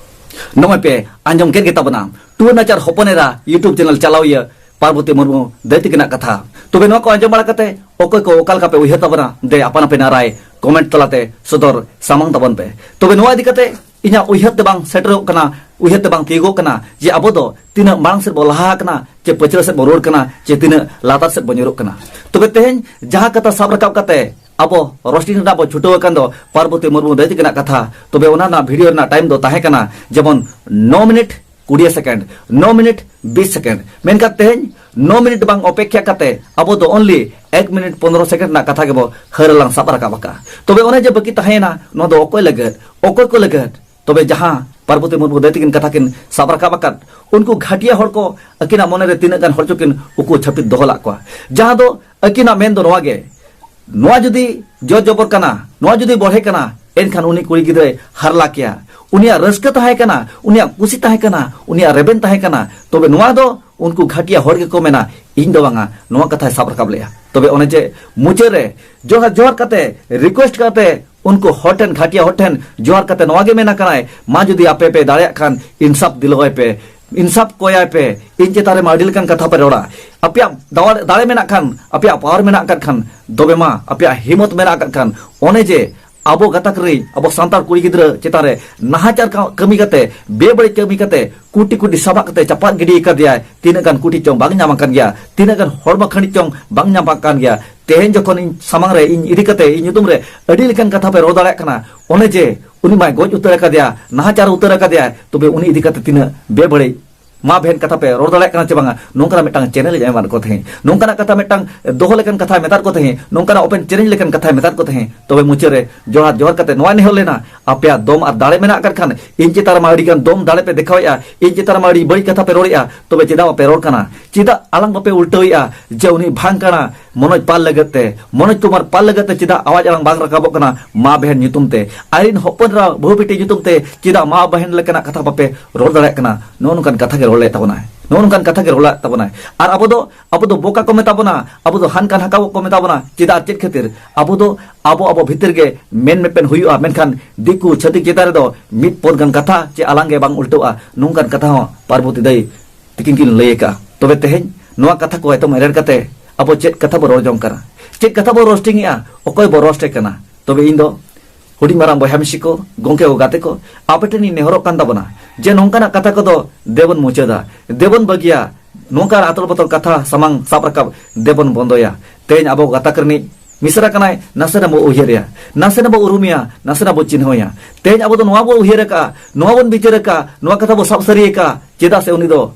ᱱᱚᱜᱼᱚᱭ ᱯᱮ ᱟᱸᱡᱚᱢ ᱠᱮᱫ ᱜᱮᱛᱟ ᱵᱚᱱᱟ, ᱴᱩᱣᱟᱹᱨ ᱱᱟᱪᱟᱨ ᱦᱚᱯᱚᱱ ᱮᱨᱟ YouTube ᱪᱮᱱᱮᱞ ᱪᱟᱞᱟᱣᱤᱭᱟᱹ ᱯᱟᱨᱵᱚᱛᱤ ᱢᱩᱨᱢᱩ ᱫᱟᱹᱭ ᱛᱤᱠᱤᱱᱟᱜ ᱠᱟᱛᱷᱟ᱾ ᱛᱚᱵᱮ ᱱᱚᱣᱟ ᱠᱚ ᱟᱸᱡᱚᱢ ᱵᱟᱲᱟ ᱠᱟᱛᱮ ᱚᱠᱚᱭ ᱠᱚ ᱚᱠᱟ ᱞᱮᱠᱟ ᱯᱮ ᱩᱭᱦᱟᱹᱨ ᱛᱟᱵᱚᱱᱟ, ᱫᱮ ᱟᱯᱟᱱ ᱟᱹᱯᱤᱱᱟᱜ ᱨᱟᱭ comment ᱛᱟᱞᱟᱛᱮ ᱥᱚᱫᱚᱨ ᱥᱟᱢᱟᱝ ᱛᱟᱵᱚᱱ ᱯᱮ᱾ ᱛᱚᱵᱮ ᱱᱚᱣᱟ ᱤᱫᱤ ᱠᱟᱛᱮ ᱤᱧᱟᱹᱜ ᱩᱭᱦᱟᱹᱨ ᱛᱮ ᱵᱟᱝ ᱥᱮᱴᱮᱨᱚᱜ ᱠᱟᱱᱟ, ᱩᱭᱦᱟᱹᱨ ᱛᱮ ᱵᱟᱝ ᱛᱤᱭᱳᱜᱚᱜ ᱠᱟᱱᱟ ᱡᱮ ᱟᱵᱚ ᱫᱚ ᱛᱤᱱᱟᱹᱜ ᱢᱟᱲᱟᱝ ᱥᱮᱫ ᱵᱚ ᱞᱟᱦᱟ ᱟᱠᱟᱱᱟ, ᱪᱮ ᱯᱟᱹᱪᱷᱞᱟᱹ ᱥᱮᱫ ᱵᱚ ᱨᱩᱣᱟᱹᱲ ᱠᱟᱱᱟ, ᱪᱮ ᱛᱤᱱᱟᱹᱜ ᱞᱟᱛᱟᱨ ᱥᱮᱫ ᱵᱚ ᱧᱩᱨᱩᱜ ᱠᱟᱱᱟ᱾ ᱛᱚᱵᱮ ᱛᱮᱦᱮᱧ ᱡᱟᱦᱟᱸ ᱠᱟᱛᱷᱟ ᱥᱟᱵ ᱨᱟᱠᱟᱵ ᱠᱟᱛᱮ ᱟᱵᱚ ᱨᱳᱥᱴᱤᱝ ᱨᱮᱱᱟᱜ ᱵᱚ ᱪᱷᱩᱴᱟᱹᱣ ᱟᱠᱟᱱ ᱫᱚ ᱯᱟᱨᱵᱚᱛᱤ ᱢᱩᱨᱢᱩ ᱫᱟᱹᱭ ᱛᱤᱠᱤᱱᱟᱜ ᱠᱟᱛᱷᱟ, ᱛᱚᱵᱮ ᱚᱱᱟ ᱨᱮᱱᱟᱜ video ᱨᱮᱱᱟᱜ time ᱫᱚ ᱛᱟᱦᱮᱸ ᱠᱟᱱᱟ ᱡᱮᱢᱚᱱ ᱱᱚ ᱢᱤᱱᱤᱴ ᱠᱩᱲᱤ ᱥᱮᱠᱮᱱᱰ, ᱱᱚ ᱢᱤᱱᱤᱴ ᱵᱤᱥ ᱥᱮᱠᱮᱱᱰ᱾ ᱢᱮᱱᱠᱷᱟᱱ ᱛᱮᱦᱮᱧ ᱱᱚ ᱢᱤᱱᱤᱴ ᱵᱟᱝ ᱚᱯᱮᱠᱷᱟ ᱠᱟᱛᱮ ᱟᱵᱚ ᱫᱚ only ᱮᱠ ᱢᱤᱱᱤᱴ ᱯᱚᱱᱫᱽᱨᱚ ᱥᱮᱠᱮᱱᱰ ᱨᱮᱱᱟᱜ ᱠᱟᱛᱷᱟ ᱜᱮᱵᱚ ᱦᱟᱹᱨ ᱞᱟᱝ ᱥᱟᱵ ᱨᱟᱠᱟᱵ ᱟᱠᱟᱫᱼᱟ᱾ ᱛᱚᱵᱮ ᱚᱱᱮ ᱡᱮ ᱵᱟᱹᱠᱤ ᱛᱟᱦᱮᱸᱭᱮᱱᱟ, ᱱᱚᱣᱟ ᱫᱚ ᱚᱠᱚᱭ ᱞᱟᱹᱜᱤᱫ, ᱚᱠᱚᱭ ᱠᱚ ᱞᱟᱹᱜᱤᱫ? ᱛᱚᱵᱮ ᱡᱟᱦᱟᱸ ᱯᱟᱨᱵᱚᱛᱤ ᱢᱩᱨᱢᱩ ᱫᱟᱹᱭ ᱛᱤᱠᱤᱱ ᱠᱟᱛᱷᱟ ᱠᱤᱱ ᱥᱟᱵ ᱨᱟᱠᱟᱵ ᱟᱠᱟᱫ, ᱩᱱᱠᱩ ᱜᱷᱟᱹᱴᱤᱭᱟᱹ ᱦᱚᱲ ᱠᱚ ᱟᱹᱠᱤᱱᱟᱜ ᱢᱚᱱᱮ ᱨᱮ ᱛᱤᱱᱟᱹᱜ ᱜᱟᱱ ᱦᱚᱲ ᱪᱚᱠᱤᱱ ᱩᱠᱩ ᱪᱷᱟᱹᱯᱤᱛ ᱫᱚᱦᱚ ᱞᱟᱜ ᱠᱚᱣᱟ᱾ ᱡᱟᱦᱟᱸ ᱫᱚ ᱟᱹᱠᱤᱱᱟᱜ ᱢᱮᱱ ᱫᱚ ᱱᱚᱣᱟ ᱜᱮ, ᱱᱚᱣᱟ ᱡᱩᱫᱤ ᱡᱚᱨ ᱡᱚᱵᱚᱨ ᱠᱟᱱᱟ, ᱱᱚᱣᱟ ᱡᱩᱫᱤ ᱵᱚᱲᱦᱮ ᱠᱟᱱᱟ, ᱮᱱᱠᱷᱟᱱ ᱩᱱᱤ ᱠᱩᱲᱤ ᱜᱤᱫᱽᱨᱟᱹᱭ ᱦᱟᱨᱞᱟ ᱠᱮᱭᱟ᱾ ᱩᱱᱤᱭᱟᱜ ᱨᱟᱹᱥᱠᱟᱹ ᱛᱟᱦᱮᱸ ᱠᱟᱱᱟ, ᱩᱱᱤᱭᱟᱜ ᱠᱩᱥᱤ ᱛᱟᱦᱮᱸ ᱠᱟᱱᱟ, ᱩᱱᱤᱭᱟᱜ ᱨᱮᱵᱮᱱ ᱛᱟᱦᱮᱸ ᱠᱟᱱᱟ᱾ ᱛᱚᱵᱮ ᱱᱚᱣᱟ ᱫᱚ ᱩᱱᱠᱩ ᱜᱷᱟᱹᱴᱤᱭᱟᱹ ᱦᱚᱲ ᱜᱮᱠᱚ ᱢᱮᱱᱟ, ᱤᱧ ᱫᱚ ᱵᱟᱝᱟ, ᱱᱚᱣᱟ ᱠᱟᱛᱷᱟᱭ ᱥᱟᱵ ᱨᱟᱠᱟᱵ ᱞᱮᱜᱼᱟ᱾ ᱛᱚᱵᱮ ᱚᱱᱮ ᱡᱮ ᱢᱩᱪᱟᱹᱫ ᱨᱮ ᱡᱚᱦᱟᱨ, ᱡᱚᱦᱟᱨ ᱠᱟᱛᱮ, request ᱠᱟᱛᱮ, ᱩᱱᱠᱩ ᱦᱚᱲ ᱴᱷᱮᱱ, ᱜᱷᱟᱹᱴᱤᱭᱟᱹ ᱦᱚᱲ ᱴᱷᱮᱱ ᱡᱚᱦᱟᱨ ᱠᱟᱛᱮ ᱱᱚᱣᱟ ᱜᱮ ᱢᱮᱱᱟ ᱠᱟᱱᱟᱭ, ᱢᱟ ᱡᱩᱫᱤ ᱟᱯᱮ ᱯᱮ ᱫᱟᱲᱮᱭᱟᱜ ᱠᱷᱟᱱ ᱤᱱᱥᱟᱯ ᱫᱤᱞᱟᱹᱣᱟᱭ ᱯᱮ, ᱤᱱᱥᱟᱯ ᱠᱚᱭᱟᱭ ᱯᱮ᱾ ᱤᱧ ᱪᱮᱛᱟᱱ ᱨᱮ ᱢᱟ ᱟᱹᱰᱤ ᱞᱮᱠᱟᱱ ᱠᱟᱛᱷᱟ ᱯᱮ ᱨᱚᱲᱟ᱾ ᱟᱯᱮᱭᱟᱜ ᱫᱟᱲᱮ, ᱫᱟᱲᱮ ᱢᱮᱱᱟᱜ ᱠᱷᱟᱱ, ᱟᱯᱮᱭᱟᱜ power ᱢᱮᱱᱟᱜ ᱟᱠᱟᱫ ᱠᱷᱟᱱ, ᱛᱚᱵᱮ ᱢᱟ ᱟᱯᱮᱭᱟᱜ ᱦᱤᱢᱚᱛ ᱢᱮᱱᱟᱜ ᱟᱠᱟᱫ ᱠᱷᱟᱱ, ᱚᱱᱮ ᱡᱮ ᱟᱵᱚ ᱜᱟᱛᱟᱠ ᱨᱮᱱ, ᱟᱵᱚ ᱥᱟᱱᱛᱟᱲ ᱠᱩᱲᱤ ᱜᱤᱫᱽᱨᱟᱹ ᱪᱮᱛᱟᱱ ᱨᱮ ᱱᱟᱦᱟᱪᱟᱨ ᱠᱟ-, ᱠᱟᱹᱢᱤ ᱠᱟᱛᱮ, ᱵᱮᱵᱟᱹᱲᱤᱡ ᱠᱟᱹᱢᱤ ᱠᱟᱛᱮ, ᱠᱩᱴᱤ ᱠᱩᱴᱤ ᱥᱟᱢᱟᱜ ᱠᱟᱛᱮ ᱪᱟᱯᱟᱫ ᱜᱤᱰᱤ ᱟᱠᱟᱫᱮᱭᱟᱭ᱾ ᱛᱤᱱᱟᱹᱜ ᱜᱟᱱ ᱠᱩᱴᱤ ᱪᱚᱝ ᱵᱟᱝ ᱧᱟᱢ ᱟᱠᱟᱱ ᱜᱮᱭᱟ, ᱛᱤᱱᱟᱹᱜ ᱜᱟᱱ ᱦᱚᱲᱢᱚ ᱠᱷᱟᱹᱱᱤᱡ ᱪᱚᱝ ᱵᱟᱝ ᱧᱟᱢ ᱟᱠᱟᱱ ᱜᱮᱭᱟ᱾ ᱛᱮᱦᱮᱧ ᱡᱚᱠᱷᱚᱱ ᱤᱧ ᱥᱟᱢᱟᱝ ᱨᱮ ᱤᱧ ᱤᱫᱤ ᱠᱟᱛᱮ, ᱤᱧ ᱧᱩᱛᱩᱢ ᱨᱮ ᱟᱹᱰᱤ ᱞᱮᱠᱟᱱ ᱠᱟᱛᱷᱟ ᱯᱮ ᱨᱚᱲ ᱫᱟᱲᱮᱭᱟᱜ ᱠᱟᱱᱟ, ᱚᱱᱮ ᱡᱮ ᱩᱱᱤ ᱢᱟᱭ ᱜᱚᱡ ᱩᱛᱟᱹᱨ ᱟᱠᱟᱫᱮᱭᱟ, ᱱᱟᱦᱟᱪᱟᱨ ᱩᱛᱟᱹᱨ ᱟᱠᱟᱫᱮᱭᱟ, ᱛᱚᱵᱮ ᱩᱱᱤ ᱤᱫᱤ ᱠᱟᱛᱮ ᱛᱤᱱᱟᱹᱜ ᱵᱮᱵᱟᱹᱲᱤᱡ ᱢᱟ ᱵᱮᱦᱮᱱ ᱠᱟᱛᱷᱟ ᱯᱮ ᱨᱚᱲ ᱫᱟᱲᱮᱭᱟᱜ ᱠᱟᱱᱟ ᱪᱮ ᱵᱟᱝᱟ, ᱱᱚᱝᱠᱟᱱᱟᱜ ᱢᱤᱫᱴᱟᱝ ᱪᱮᱞᱮᱧᱡᱽ ᱮ ᱮᱢᱟᱫ ᱠᱚ ᱛᱟᱦᱮᱸᱫ, ᱱᱚᱝᱠᱟᱱᱟᱜ ᱠᱟᱛᱷᱟ ᱢᱤᱫᱴᱟᱝ ᱫᱚᱦᱚ ᱞᱮᱠᱟᱱ ᱠᱟᱛᱷᱟᱭ ᱢᱮᱛᱟᱫ ᱠᱚ ᱛᱟᱦᱮᱸᱫ, ᱱᱚᱝᱠᱟᱱᱟᱜ ᱳᱯᱮᱱ ᱪᱮᱞᱮᱧᱡᱽ ᱞᱮᱠᱟᱱ ᱠᱟᱛᱷᱟᱭ ᱢᱮᱛᱟᱫ ᱠᱚ ᱛᱟᱦᱮᱸᱫ᱾ ᱛᱚᱵᱮ ᱢᱩᱪᱟᱹᱫ ᱨᱮ ᱡᱚᱦᱟᱨ ᱡᱚᱦᱟᱨ ᱠᱟᱛᱮ ᱱᱚᱣᱟ ᱱᱮᱦᱚᱨ ᱞᱮᱱᱟ, ᱟᱯᱮᱭᱟᱜ ᱫᱚᱢ ᱟᱨ ᱫᱟᱲᱮ ᱢᱮᱱᱟᱜ ᱟᱠᱟᱫ ᱠᱷᱟᱱ, ᱤᱧ ᱪᱮᱛᱟᱱ ᱨᱮᱢᱟ ᱟᱹᱰᱤ ᱜᱟᱱ ᱫᱚᱢ ᱫᱟᱲᱮ ᱯᱮ ᱫᱮᱠᱷᱟᱣᱮᱫᱼᱟ, ᱤᱧ ᱪᱮᱛᱟᱱ ᱨᱮᱢᱟ ᱟᱹᱰᱤ ᱵᱟᱹᱲᱤᱡ ᱠᱟᱛᱷᱟ ᱯᱮ ᱨᱚᱲᱮᱫᱼᱟ, ᱛᱚᱵᱮ ᱪᱮᱫᱟᱜ ᱵᱟᱯᱮ ᱨᱚᱲ ᱠᱟᱱᱟ? ᱪᱮᱫᱟᱜ ᱟᱞᱟᱝ ᱵᱟᱯᱮ ᱩᱞᱴᱟᱹᱣᱮᱫᱼᱟ ᱡᱮ ᱩᱱᱤ ᱵᱷᱟᱝ ᱠᱟᱬᱟ ᱢᱚᱱᱳᱡᱽ ᱯᱟᱞ ᱞᱟᱹᱜᱤᱫ ᱛᱮ, ᱢᱚᱱᱳᱡᱽ ᱠᱩᱢᱟᱨ ᱯᱟᱞ ᱞᱟᱹᱜᱤᱫ ᱛᱮ ᱪᱮᱫᱟᱜ ᱟᱣᱟᱡ ᱟᱲᱟᱝ ᱵᱟᱝ ᱨᱟᱠᱟᱵᱚᱜ ᱠᱟᱱᱟ? ᱢᱟ ᱵᱮᱦᱮᱱ ᱧᱩᱛᱩᱢ ᱛᱮ, ᱟᱡᱨᱮᱱ ᱦᱚᱯᱚᱱ ᱮᱨᱟ ᱵᱟᱹᱦᱩ ᱵᱤᱴᱤ ᱧᱩᱛᱩᱢ ᱛᱮ ᱪᱮᱫᱟᱜ ᱢᱟ ᱵᱮᱦᱮᱱ ᱞᱮᱠᱟᱱᱟᱜ ᱠᱟᱛᱷᱟ ᱵᱟᱯᱮ ᱨᱚᱲ ᱫᱟᱲᱮᱭᱟᱜ ᱠᱟᱱᱟ? ᱱᱚᱜᱼᱚ ᱱᱚᱝᱠᱟᱱ ᱠᱟᱛᱷᱟ ᱜᱮ ᱨᱚᱲ ᱞᱮᱫ ᱛᱟᱵᱚᱱᱟᱭ, ᱱᱚᱜᱼᱚ ᱱᱚᱝᱠᱟᱱ ᱠᱟᱛᱷᱟ ᱜᱮ ᱨᱚᱲ ᱞᱮᱫ ᱛᱟᱵᱚᱱᱟᱭ᱾ ᱟᱨ ᱟᱵᱚ ᱫᱚ, ᱟᱵᱚ ᱫᱚ ᱵᱚᱠᱟ ᱠᱚ ᱢᱮᱛᱟ ᱵᱚᱱᱟ, ᱟᱵᱚ ᱫᱚ ᱦᱟᱱᱠᱟᱱ ᱦᱟᱠᱟᱣ ᱠᱚ ᱢᱮᱛᱟ ᱵᱚᱱᱟ᱾ ᱪᱮᱫᱟᱜ ᱟᱨ ᱪᱮᱫ ᱠᱷᱟᱹᱛᱤᱨ? ᱟᱵᱚ ᱫᱚ ᱟᱵᱚ ᱟᱵᱚ ᱵᱷᱤᱛᱤᱨ ᱜᱮ ᱢᱮᱱ ᱢᱮᱯᱮᱱ ᱦᱩᱭᱩᱜᱼᱟ, ᱢᱮᱱᱠᱷᱟᱱ ᱫᱤᱠᱩ ᱪᱷᱟᱹᱛᱤᱠ ᱪᱮᱛᱟᱱ ᱨᱮᱫᱚ ᱢᱤᱫ ᱯᱚᱫ ᱜᱟᱱ ᱠᱟᱛᱷᱟ ᱪᱮ ᱟᱞᱟᱝ ᱜᱮ ᱵᱟᱝ ᱩᱞᱴᱟᱹᱜᱼᱟ᱾ ᱱᱚᱝᱠᱟᱱ ᱠᱟᱛᱷᱟ ᱦᱚᱸ ᱯᱟᱨᱵᱚᱛᱤ ᱫᱟᱹᱭ ᱛᱤᱠᱤᱱ ᱠᱤᱱ ᱞᱟᱹᱭ ᱟᱠᱟᱫᱼᱟ᱾ ᱛᱚᱵᱮ ᱛᱮᱦᱮᱧ ᱱᱚᱣᱟ ᱠᱟᱛᱷᱟ ᱠᱚ ᱮᱛᱚᱢ ᱮᱨᱮᱲ ᱠᱟᱛᱮ ᱟᱵᱚ ᱪᱮᱫ ᱠᱟᱛᱷᱟ ᱵᱚ ᱨᱚᱲ ᱡᱚᱝ ᱠᱟᱱᱟ? ᱪᱮᱫ ᱠᱟᱛᱷᱟ ᱵᱚ ᱨᱳᱥᱴᱤᱝ ᱮᱜᱼᱟ? ᱚᱠᱚᱭ ᱵᱚ ᱨᱳᱥᱴ ᱮ ᱠᱟᱱᱟ? ᱛᱚᱵᱮ ᱤᱧ ᱫᱚ ᱦᱩᱰᱤᱧ ᱢᱟᱨᱟᱝ ᱵᱚᱭᱦᱟ ᱢᱤᱥᱤ ᱠᱚ, ᱜᱚᱝᱠᱮ ᱠᱚ, ᱜᱟᱛᱮ ᱠᱚ, ᱟᱯᱮ ᱴᱷᱮᱱ ᱤᱧ ᱱᱮᱦᱚᱨᱚᱜ ᱠᱟᱱ ᱛᱟᱵᱚᱱᱟ ᱡᱮ ᱱᱚᱝᱠᱟᱱᱟᱜ ᱠᱟᱛᱷᱟ ᱠᱚᱫᱚ ᱫᱮᱵᱚᱱ ᱢᱩᱪᱟᱹᱫᱟ, ᱫᱮᱵᱚᱱ ᱵᱟᱹᱜᱤᱭᱟ᱾ ᱱᱚᱝᱠᱟᱱ ᱟᱛᱚᱞ ᱵᱚᱛᱚᱞ ᱠᱟᱛᱷᱟ ᱥᱟᱢᱟᱝ ᱥᱟᱵ ᱨᱟᱠᱟᱵ ᱫᱮᱵᱚᱱ ᱵᱚᱱᱫᱚᱭᱟ᱾ ᱛᱮᱦᱮᱧ ᱟᱵᱚ ᱜᱟᱛᱟᱠ ᱨᱤᱱᱤᱡ ᱢᱤᱥᱨᱟ ᱠᱟᱱᱟᱭ, ᱱᱟᱥᱮᱱᱟᱜ ᱵᱚ ᱩᱭᱦᱟᱹᱨᱮᱭᱟ, ᱱᱟᱥᱮᱱᱟᱜ ᱵᱚ ᱩᱨᱩᱢᱮᱭᱟ, ᱱᱟᱥᱮᱱᱟᱜ ᱵᱚ ᱪᱤᱱᱦᱟᱹᱣᱮᱭᱟ᱾ ᱛᱮᱦᱮᱧ ᱟᱵᱚ ᱫᱚ ᱱᱚᱣᱟ ᱵᱚ ᱩᱭᱦᱟᱹᱨ ᱟᱠᱟᱫᱼᱟ, ᱱᱚᱣᱟ ᱵᱚᱱ ᱵᱤᱪᱟᱹᱨ ᱟᱠᱟᱫᱼᱟ, ᱱᱚᱣᱟ ᱠᱟᱛᱷᱟ ᱵᱚ ᱥᱟᱵ ᱥᱟᱹᱨᱤ ᱟᱠᱟᱫᱼᱟ, ᱪᱮᱫᱟᱜ ᱥᱮ ᱩᱱᱤ ᱫᱚ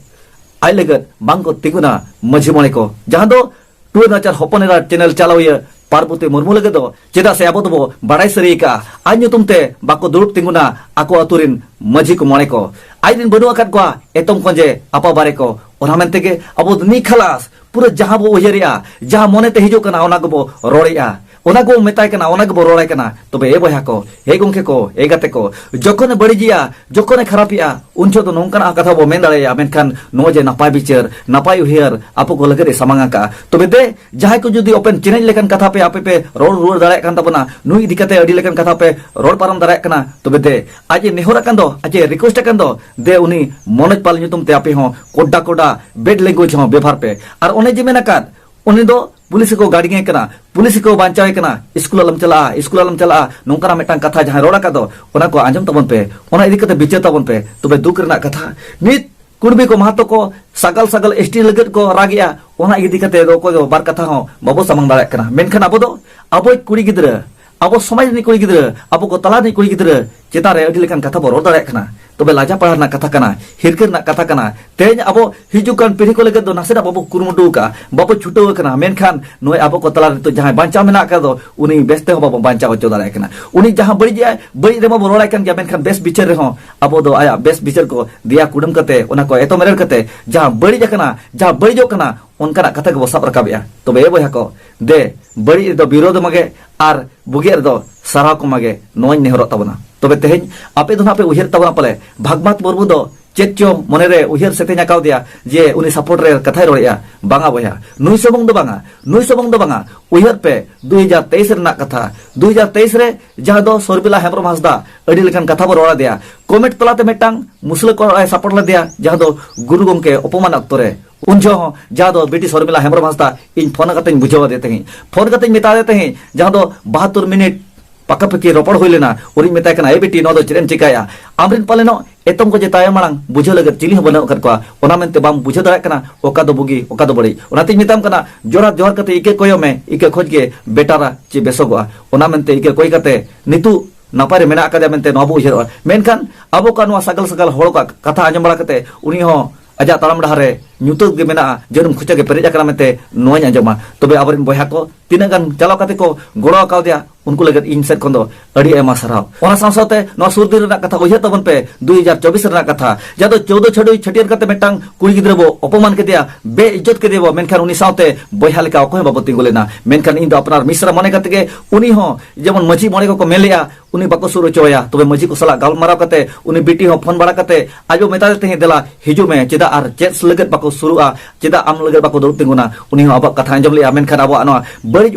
ᱟᱡ ᱞᱟᱹᱜᱤᱫ ᱵᱟᱝ ᱠᱚ ᱛᱤᱸᱜᱩᱱᱟ ᱢᱟᱹᱡᱷᱤ ᱢᱚᱬᱮ ᱠᱚ, ᱡᱟᱦᱟᱸ ᱫᱚ ᱴᱩᱣᱟᱹᱨ ᱱᱟᱪᱟᱨ ᱦᱚᱯᱚᱱ ᱮᱨᱟ ᱪᱮᱱᱮᱞ ᱪᱟᱞᱟᱣᱤᱭᱟᱹ ᱯᱟᱨᱵᱚᱛᱤ ᱢᱩᱨᱢᱩ ᱞᱟᱹᱜᱤᱫ ᱫᱚ᱾ ᱪᱮᱫᱟᱜ ᱥᱮ ᱟᱵᱚ ᱫᱚᱵᱚ ᱵᱟᱲᱟᱭ ᱥᱟᱹᱨᱤ ᱟᱠᱟᱫᱼᱟ, ᱟᱡ ᱧᱩᱛᱩᱢ ᱛᱮ ᱵᱟᱠᱚ ᱫᱩᱲᱩᱵ ᱛᱤᱸᱜᱩᱱᱟ ᱟᱠᱚ ᱟᱹᱛᱩ ᱨᱤᱱ ᱢᱟᱹᱡᱷᱤ ᱠᱚ ᱢᱚᱬᱮ ᱠᱚ᱾ ᱟᱡ ᱨᱤᱱ ᱵᱟᱹᱱᱩᱜ ᱟᱠᱟᱫ ᱠᱚᱣᱟ ᱮᱛᱚᱢ ᱠᱚᱸᱡᱮ ᱟᱯᱟ ᱵᱟᱨᱮ ᱠᱚ᱾ ᱚᱱᱟ ᱢᱮᱱᱛᱮ ᱜᱮ ᱟᱵᱚ ᱫᱚ ᱱᱤ ᱠᱷᱟᱞᱟᱥ ᱯᱩᱨᱟᱹ ᱡᱟᱦᱟᱸ ᱵᱚ ᱩᱭᱦᱟᱹᱨᱮᱜᱼᱟ, ᱡᱟᱦᱟᱸ ᱢᱚᱱᱮ ᱛᱮ ᱦᱤᱡᱩᱜ ᱠᱟᱱᱟ, ᱚᱱᱟ ᱜᱮᱵᱚ ᱨᱚᱲᱮᱜᱼᱟ, ᱚᱱᱟ ᱜᱮᱵᱚ ᱢᱮᱛᱟᱭ ᱠᱟᱱᱟ, ᱚᱱᱟ ᱜᱮᱵᱚ ᱨᱚᱲᱟᱭ ᱠᱟᱱᱟ᱾ ᱛᱚᱵᱮ ᱮ ᱵᱚᱭᱦᱟ ᱠᱚ, ᱮ ᱜᱚᱝᱠᱮ ᱠᱚ, ᱮ ᱜᱟᱛᱮ ᱠᱚ, ᱡᱚᱠᱷᱚᱱᱮ ᱵᱟᱹᱲᱤᱡᱮᱜᱼᱟ, ᱡᱚᱠᱷᱚᱱᱮ ᱠᱷᱟᱨᱟᱯᱮᱜᱼᱟ, ᱩᱱ ᱡᱚᱦᱚᱜ ᱫᱚ ᱱᱚᱝᱠᱟᱱᱟᱜ ᱠᱟᱛᱷᱟ ᱵᱚ ᱢᱮᱱ ᱫᱟᱲᱮᱭᱟᱜᱼᱟ, ᱢᱮᱱᱠᱷᱟᱱ ᱱᱚᱜᱼᱚᱭ ᱡᱮ ᱱᱟᱯᱟᱭ ᱵᱤᱪᱟᱹᱨ, ᱱᱟᱯᱟᱭ ᱩᱭᱦᱟᱹᱨ ᱟᱵᱚ ᱠᱚ ᱞᱟᱹᱜᱤᱫ ᱮ ᱥᱟᱢᱟᱝ ᱟᱠᱟᱫᱼᱟ᱾ ᱛᱚᱵᱮ ᱫᱮ, ᱡᱟᱦᱟᱸᱭ ᱠᱚ ᱡᱩᱫᱤ ᱳᱯᱮᱱ ᱪᱮᱞᱮᱧᱡᱽ ᱞᱮᱠᱟᱱ ᱠᱟᱛᱷᱟ ᱯᱮ ᱟᱯᱮ ᱯᱮ ᱨᱚᱲ ᱨᱩᱣᱟᱹᱲ ᱫᱟᱲᱮᱭᱟᱜ ᱠᱟᱱ ᱛᱟᱵᱚᱱᱟ, ᱱᱩᱭ ᱤᱫᱤ ᱠᱟᱛᱮ ᱟᱹᱰᱤ ᱞᱮᱠᱟᱱ ᱠᱟᱛᱷᱟ ᱯᱮ ᱨᱚᱲ ᱯᱟᱨᱚᱢ ᱫᱟᱲᱮᱭᱟᱜ ᱠᱟᱱᱟ, ᱛᱚᱵᱮ ᱫᱮ, ᱟᱡ ᱮ ᱱᱮᱦᱚᱨ ᱟᱠᱟᱱ ᱫᱚ, ᱟᱡ ᱮ ᱨᱤᱠᱩᱭᱮᱥᱴ ᱟᱠᱟᱱ ᱫᱚ, ᱫᱮ ᱩᱱᱤ ᱢᱚᱱᱳᱡᱽ ᱯᱟᱞ ᱧᱩᱛᱩᱢ ᱛᱮ ᱟᱯᱮ ᱦᱚᱸ ᱠᱳᱰᱰᱟ ᱠᱳᱰᱰᱟ ᱵᱮᱰ ᱞᱮᱝᱜᱩᱭᱮᱡᱽ ᱦᱚᱸ ᱵᱮᱵᱷᱟᱨ ᱯᱮ᱾ ᱟᱨ ᱚᱱᱮ ᱡᱮ ᱢᱮᱱ ᱟᱠᱟᱫ, ᱩᱱᱤ ᱫᱚ ᱯᱩᱞᱤᱥ ᱠᱚ ᱜᱟᱨᱰᱤᱝ ᱮ ᱠᱟᱱᱟ, ᱯᱩᱞᱤᱥ ᱠᱚ ᱵᱟᱧᱪᱟᱣ ᱮ ᱠᱟᱱᱟ, ᱤᱥᱠᱩᱞ ᱟᱞᱚᱢ ᱪᱟᱞᱟᱜᱼᱟ, ᱤᱥᱠᱩᱞ ᱟᱞᱚᱢ ᱪᱟᱞᱟᱜᱼᱟ, ᱱᱚᱝᱠᱟᱱᱟᱜ ᱢᱤᱫᱴᱟᱝ ᱠᱟᱛᱷᱟ ᱡᱟᱦᱟᱸᱭ ᱨᱚᱲ ᱟᱠᱟᱫ ᱫᱚ, ᱚᱱᱟ ᱠᱚ ᱟᱸᱡᱚᱢ ᱛᱟᱵᱚᱱ ᱯᱮ, ᱚᱱᱟ ᱤᱫᱤ ᱠᱟᱛᱮ ᱵᱤᱪᱟᱹᱨ ᱛᱟᱵᱚᱱ ᱯᱮ᱾ ᱛᱚᱵᱮ ᱫᱩᱠ ᱨᱮᱱᱟᱜ ᱠᱟᱛᱷᱟ, ᱢᱤᱫ ᱠᱩᱲᱵᱤ ᱠᱚ ᱢᱟᱦᱟᱛᱚ ᱠᱚ ᱥᱟᱜᱟᱞ ᱥᱟᱜᱟᱞ ᱮᱥ ᱴᱤ ᱞᱟᱹᱜᱤᱫ ᱠᱚ ᱨᱟᱜᱮᱜᱼᱟ, ᱚᱱᱟ ᱤᱫᱤ ᱠᱟᱛᱮ ᱫᱚ ᱚᱠᱚᱭ ᱫᱚ ᱵᱟᱨ ᱠᱟᱛᱷᱟ ᱦᱚᱸ ᱵᱟᱵᱚ ᱥᱟᱢᱟᱝ ᱫᱟᱲᱮᱭᱟᱜ ᱠᱟᱱᱟ᱾ ᱢᱮᱱᱠᱷᱟᱱ ᱟᱵᱚ ᱫᱚ ᱟᱵᱚᱭᱤᱡ ᱠᱩᱲᱤ ᱜᱤᱫᱽᱨᱟᱹ, ᱟᱵᱚ ᱥᱚᱢᱟᱡᱽ ᱨᱤᱱᱤᱡ ᱠᱩᱲᱤ ᱜᱤᱫᱽᱨᱟᱹ, ᱟᱵᱚ ᱠᱚ ᱛᱟᱞᱟ ᱨᱤᱱᱤᱡ ᱠᱩᱲᱤ ᱜᱤᱫᱽᱨᱟᱹ ᱪᱮᱛᱟᱱ ᱨᱮ ᱟᱹᱰᱤ ᱞᱮᱠᱟᱱ ᱠᱟᱛᱷᱟ ᱵᱚ ᱨᱚᱲ ᱫᱟᱲᱮᱭᱟᱜ ᱠᱟᱱᱟ᱾ ᱛᱚᱵᱮ ᱞᱟᱡᱟ ᱯᱟᱲᱟ ᱨᱮᱱᱟᱜ ᱠᱟᱛᱷᱟ ᱠᱟᱱᱟ, ᱦᱤᱨᱠᱟᱹ ᱨᱮᱱᱟᱜ ᱠᱟᱛᱷᱟ ᱠᱟᱱᱟ᱾ ᱛᱮᱦᱮᱧ ᱟᱵᱚ ᱦᱤᱡᱩᱜ ᱠᱟᱱ ᱯᱤᱲᱦᱤ ᱠᱚ ᱞᱟᱹᱜᱤᱫ ᱫᱚ ᱱᱟᱥᱮᱱᱟᱜ ᱵᱟᱵᱚ ᱠᱩᱨᱩᱢᱩᱴᱩ ᱟᱠᱟᱫᱼᱟ, ᱵᱟᱵᱚ ᱪᱷᱩᱴᱟᱹᱣ ᱟᱠᱟᱱᱟ, ᱢᱮᱱᱠᱷᱟᱱ ᱱᱚᱜᱼᱚᱭ ᱟᱵᱚ ᱠᱚ ᱛᱟᱞᱟ ᱨᱮ ᱱᱤᱛᱚᱜ ᱡᱟᱦᱟᱸᱭ ᱵᱟᱧᱪᱟᱣ ᱢᱮᱱᱟᱜ ᱟᱠᱟᱫ ᱫᱚ, ᱩᱱᱤ ᱵᱮᱥ ᱛᱮᱦᱚᱸ ᱵᱟᱵᱚ ᱵᱟᱧᱪᱟᱣ ᱦᱚᱪᱚ ᱫᱟᱲᱮᱭᱟᱜ ᱠᱟᱱᱟ᱾ ᱩᱱᱤ ᱡᱟᱦᱟᱸ ᱵᱟᱹᱲᱤᱡ ᱮᱜᱼᱟᱭ, ᱵᱟᱹᱲᱤᱡ ᱨᱮᱢᱟ ᱵᱚ ᱨᱚᱲᱟᱭ ᱠᱟᱱ ᱜᱮᱭᱟ, ᱢᱮᱱᱠᱷᱟᱱ ᱵᱮᱥ ᱵᱤᱪᱟᱹᱨ ᱨᱮᱦᱚᱸ ᱟᱵᱚ ᱫᱚ ᱟᱭᱟᱜ ᱵᱮᱥ ᱵᱤᱪᱟᱹᱨ ᱠᱚ ᱫᱮᱭᱟ ᱠᱩᱰᱟᱹᱢ ᱠᱟᱛᱮ, ᱚᱱᱟ ᱠᱚ ᱮᱛᱚᱢ ᱮᱨᱮᱲ ᱠᱟᱛᱮ, ᱡᱟᱦᱟᱸ ᱵᱟᱹᱲᱤᱡ ᱟᱠᱟᱱᱟ, ᱡᱟᱦᱟᱸ ᱵᱟᱹᱲᱤᱡᱚᱜ ᱠᱟᱱᱟ, ᱚᱱᱠᱟᱱᱟᱜ ᱠᱟᱛᱷᱟ ᱜᱮᱵᱚ ᱥᱟᱵ ᱨᱟᱠᱟᱵᱮᱜᱼᱟ᱾ ᱛᱚᱵᱮ ᱮ ᱵᱚᱭᱦᱟ ᱠᱚ, ᱫᱮ, ᱵᱟᱹᱲᱤᱡ ᱨᱮᱫᱚ ᱵᱤᱨᱳᱫᱷ ᱢᱟᱜᱮ ᱟᱨ ᱵᱩᱜᱤᱭᱟᱜ ᱨᱮᱫᱚ ᱥᱟᱨᱦᱟᱣ ᱠᱚ ᱢᱟᱜᱮ, ᱱᱚᱣᱟᱧ ᱱᱮᱦᱚᱨᱚᱜ ᱛᱟᱵᱚᱱᱟ᱾ ᱛᱚᱵᱮ ᱛᱮᱦᱮᱧ ᱟᱯᱮ ᱫᱚ ᱱᱟᱦᱟᱜ ᱯᱮ ᱩᱭᱦᱟᱹᱨ ᱛᱟᱵᱚᱱᱟ ᱯᱟᱞᱮ, ᱵᱷᱟᱜᱽᱢᱟᱛ ᱢᱩᱨᱢᱩ ᱫᱚ ᱪᱮᱫ ᱪᱚ ᱢᱚᱱᱮᱨᱮ ᱩᱭᱦᱟᱹᱨ ᱥᱮᱛᱮᱧ ᱟᱠᱟᱣᱫᱮᱭᱟ ᱡᱮ ᱩᱱᱤ ᱥᱟᱯᱳᱨᱴ ᱨᱮ ᱠᱟᱛᱷᱟᱭ ᱨᱚᱲᱮᱜᱼᱟ᱾ ᱵᱟᱝᱟ ᱵᱚᱭᱦᱟ, ᱱᱩᱭ ᱥᱩᱢᱩᱝ ᱫᱚ ᱵᱟᱝᱟ, ᱱᱩᱭ ᱥᱩᱢᱩᱝ ᱫᱚ ᱵᱟᱝᱟ᱾ ᱩᱭᱦᱟᱹᱨ ᱯᱮ, ᱫᱩᱭ ᱦᱟᱡᱟᱨ ᱛᱮᱭᱤᱥ ᱨᱮᱱᱟᱜ ᱠᱟᱛᱷᱟ, ᱫᱩᱭ ᱦᱟᱡᱟᱨ ᱛᱮᱭᱤᱥ ᱨᱮ ᱡᱟᱦᱟᱸ ᱫᱚ ᱥᱚᱨᱢᱤᱞᱟ ᱦᱮᱢᱵᱨᱚᱢ ᱦᱟᱸᱥᱫᱟ ᱟᱹᱰᱤ ᱞᱮᱠᱟᱱ ᱠᱟᱛᱷᱟ ᱵᱚ ᱨᱚᱲ ᱟᱫᱮᱭᱟ, ᱠᱚᱢᱮᱱᱴ ᱛᱟᱞᱟᱛᱮ ᱢᱤᱫᱴᱟᱝ ᱢᱩᱥᱞᱟᱹ ᱠᱚᱲᱟᱭ ᱥᱟᱯᱳᱨᱴ ᱞᱮᱫᱮᱭᱟ, ᱡᱟᱦᱟᱸ ᱫᱚ ᱜᱩᱨᱩ ᱜᱚᱢᱠᱮ ᱚᱯᱚᱢᱟᱱ ᱚᱠᱛᱚ ᱨᱮ᱾ ᱩᱱ ᱡᱚᱦᱚᱜ ᱦᱚᱸ ᱡᱟᱦᱟᱸ ᱫᱚ ᱵᱤᱴᱤ ᱥᱚᱨᱢᱤᱞᱟ ᱦᱮᱢᱵᱨᱚᱢ ᱦᱟᱸᱥᱫᱟ, ᱤᱧ ᱯᱷᱳᱱ ᱠᱟᱛᱮᱧ ᱵᱩᱡᱷᱟᱹᱣ ᱟᱫᱮ ᱛᱟᱦᱮᱸᱫ, ᱯᱷᱳᱱ ᱠᱟᱛᱮᱧ ᱢᱮᱛᱟᱫᱮ ᱛᱟᱦᱮᱸᱫ, ᱡᱟᱦᱟᱸ ᱫᱚ ᱵᱟᱦᱟᱛᱛᱳᱨ ᱢᱤᱱᱤᱴ ᱯᱟᱠᱟᱯᱟᱠᱤ ᱨᱚᱯᱚᱲ ᱦᱩᱭ ᱞᱮᱱᱟ᱾ ᱩᱱᱤᱧ ᱢᱮᱛᱟᱭ ᱠᱟᱱᱟ, "ᱮ ᱵᱤᱴᱤ, ᱱᱚᱣᱟ ᱫᱚ ᱪᱮᱫ ᱮᱢ ᱪᱤᱠᱟᱹᱭᱟ? ᱟᱢᱨᱮᱱ ᱯᱟᱞᱮᱱᱚᱜ ᱮᱛᱚᱢ ᱠᱚ ᱡᱮ ᱛᱟᱭᱚᱢ ᱢᱟᱲᱟᱝ ᱵᱩᱡᱷᱟᱹᱣ ᱞᱟᱹᱜᱤᱫ ᱪᱤᱞᱤ ᱦᱚᱸ ᱵᱟᱹᱱᱩᱜ ᱟᱠᱟᱫ ᱠᱚᱣᱟ, ᱚᱱᱟ ᱢᱮᱱᱛᱮ ᱵᱟᱢ ᱵᱩᱡᱷᱟᱹᱣ ᱫᱟᱲᱮᱭᱟᱜ ᱠᱟᱱᱟ ᱚᱠᱟ ᱫᱚ ᱵᱩᱜᱤ, ᱚᱠᱟ ᱫᱚ ᱵᱟᱹᱲᱤᱡ?" ᱚᱱᱟᱛᱤᱧ ᱢᱮᱛᱟᱢ ᱠᱟᱱᱟ, ᱡᱚᱲᱦᱟᱛ ᱡᱚᱦᱟᱨ ᱠᱟᱛᱮ ᱤᱠᱟᱹ ᱠᱚᱭᱚᱜ ᱢᱮ, ᱤᱠᱟᱹ ᱠᱷᱚᱡ ᱜᱮ ᱵᱮᱴᱟᱨᱟ ᱪᱮ ᱵᱮᱥᱚᱜᱚᱜᱼᱟ᱾ ᱚᱱᱟ ᱢᱮᱱᱛᱮ ᱤᱠᱟᱹ ᱠᱚᱭ ᱠᱟᱛᱮ ᱱᱤᱛᱚᱜ ᱱᱟᱯᱟᱭ ᱨᱮ ᱢᱮᱱᱟᱜ ᱟᱠᱟᱫᱮᱭᱟ ᱢᱮᱱᱛᱮ ᱱᱚᱣᱟ ᱵᱚ ᱩᱭᱦᱟᱹᱨᱚᱜᱼᱟ᱾ ᱢᱮᱱᱠᱷᱟᱱ ᱟᱵᱚ ᱠᱚᱣᱟᱜ ᱱᱚᱣᱟ ᱥᱟᱜᱟᱞ ᱥᱟᱜᱟᱞ ᱦᱚᱲ ᱠᱚᱣᱟᱜ ᱠᱟᱛᱷᱟ ᱟᱸᱡᱚᱢ ᱵᱟᱲᱟ ᱠᱟᱛᱮ ᱩᱱᱤ ᱦᱚᱸ ᱟᱡᱟᱜ ᱛᱟᱲᱟᱢ ᱰᱟᱦᱟᱨ ᱨᱮ ᱧᱩᱛᱟᱹᱛ ᱜᱮ ᱢᱮᱱᱟᱜᱼᱟ, ᱡᱟᱹᱱᱩᱢ ᱠᱷᱚᱪᱟ ᱜᱮ ᱯᱮᱨᱮᱡ ᱟᱠᱟᱱᱟ ᱢᱮᱱᱛᱮ ᱱᱚᱣᱟᱧ ᱟᱸᱡᱚᱢᱟ᱾ ᱛᱚᱵᱮ ᱟᱵᱚᱨᱮᱱ ᱵᱚᱭᱦᱟ ᱠᱚ ᱛᱤᱱᱟᱹᱜ ᱜᱟᱱ ᱪᱟᱞᱟᱣ ᱠᱟᱛᱮ ᱠᱚ ᱜᱚᱲᱚ ᱟᱠᱟᱣᱫᱮᱭᱟ, ᱩᱱᱠᱩ ᱞᱟᱹᱜᱤᱫ ᱤᱧ ᱥᱮᱫ ᱠᱷᱚᱱ ᱫᱚ ᱟᱹᱰᱤ ᱟᱭᱢᱟ ᱥᱟᱨᱦᱟᱣ᱾ ᱚᱱᱟ ᱥᱟᱶ ᱥᱟᱶᱛᱮ ᱱᱚᱣᱟ ᱥᱩᱨ ᱫᱤᱱ ᱨᱮᱱᱟᱜ ᱠᱟᱛᱷᱟ ᱩᱭᱦᱟᱹᱨ ᱛᱟᱵᱚᱱ ᱯᱮ, ᱫᱩᱭ ᱦᱟᱡᱟᱨ ᱪᱚᱵᱵᱤᱥ ᱨᱮᱱᱟᱜ ᱠᱟᱛᱷᱟ, ᱡᱟᱦᱟᱸ ᱫᱚ ᱪᱳᱣᱫᱚ ᱪᱷᱟᱹᱰᱩᱭ ᱪᱷᱟᱹᱴᱭᱟᱹᱨ ᱠᱟᱛᱮ ᱢᱤᱫᱴᱟᱝ ᱠᱩᱲᱤ ᱜᱤᱫᱽᱨᱟᱹ ᱵᱚ ᱚᱯᱚᱢᱟᱱ ᱠᱮᱫᱮᱭᱟ, ᱵᱮ ᱤᱡᱽᱡᱚᱛ ᱠᱮᱫᱮᱭᱟᱵᱚ, ᱢᱮᱱᱠᱷᱟᱱ ᱩᱱᱤ ᱥᱟᱶᱛᱮ ᱵᱚᱭᱦᱟ ᱞᱮᱠᱟ ᱚᱠᱚᱭ ᱦᱚᱸ ᱵᱟᱵᱚ ᱛᱤᱸᱜᱩ ᱞᱮᱱᱟ᱾ ᱢᱮᱱᱠᱷᱟᱱ ᱤᱧ ᱫᱚ ᱟᱯᱱᱟᱨ ᱢᱤᱥᱨᱟ ᱢᱚᱱᱮ ᱠᱟᱛᱮ ᱜᱮ ᱩᱱᱤ ᱦᱚᱸ ᱡᱮᱢᱚᱱ ᱢᱟᱹᱡᱷᱤ ᱢᱚᱬᱮ ᱠᱚᱠᱚ ᱢᱮᱱ ᱞᱮᱜᱼᱟ, ᱩᱱᱤ ᱵᱟᱠᱚ ᱥᱩᱨ ᱦᱚᱪᱚᱣᱟᱭᱟ᱾ ᱛᱚᱵᱮ ᱢᱟᱹᱡᱷᱤ ᱠᱚ ᱥᱟᱞᱟᱜ ᱜᱟᱞᱢᱟᱨᱟᱣ ᱠᱟᱛᱮ, ᱩᱱᱤ ᱵᱤᱴᱤ ᱦᱚᱸ ᱯᱷᱳᱱ ᱵᱟᱲᱟ ᱠᱟᱛᱮ ᱟᱡ ᱵᱚ ᱢᱮᱛᱟᱫᱮ ᱛᱟᱦᱮᱸᱫ, "ᱫᱮᱞᱟ ᱦᱤᱡᱩᱜ ᱢᱮ, ᱪᱮᱫᱟᱜ ᱟᱨ ᱪᱮᱫ ᱞᱟᱹᱜᱤᱫ ᱵᱟᱠᱚ ᱥᱩᱨᱩᱜᱼᱟ, ᱪᱮᱫᱟᱜ ᱟᱢ ᱞᱟᱹᱜᱤᱫ ᱵᱟᱠᱚ ᱫᱩᱲᱩᱵ ᱛᱤᱸᱜᱩᱱᱟ?" ᱩᱱᱤ ᱦᱚᱸ ᱟᱵᱚᱣᱟᱜ ᱠᱟᱛᱷᱟ ᱟᱸᱡᱚᱢ ᱞᱮᱜᱼᱟ, ᱢᱮᱱᱠᱷᱟᱱ ᱟᱵᱚᱣᱟᱜ ᱱᱚᱣᱟ ᱵᱟᱹᱲᱤᱡ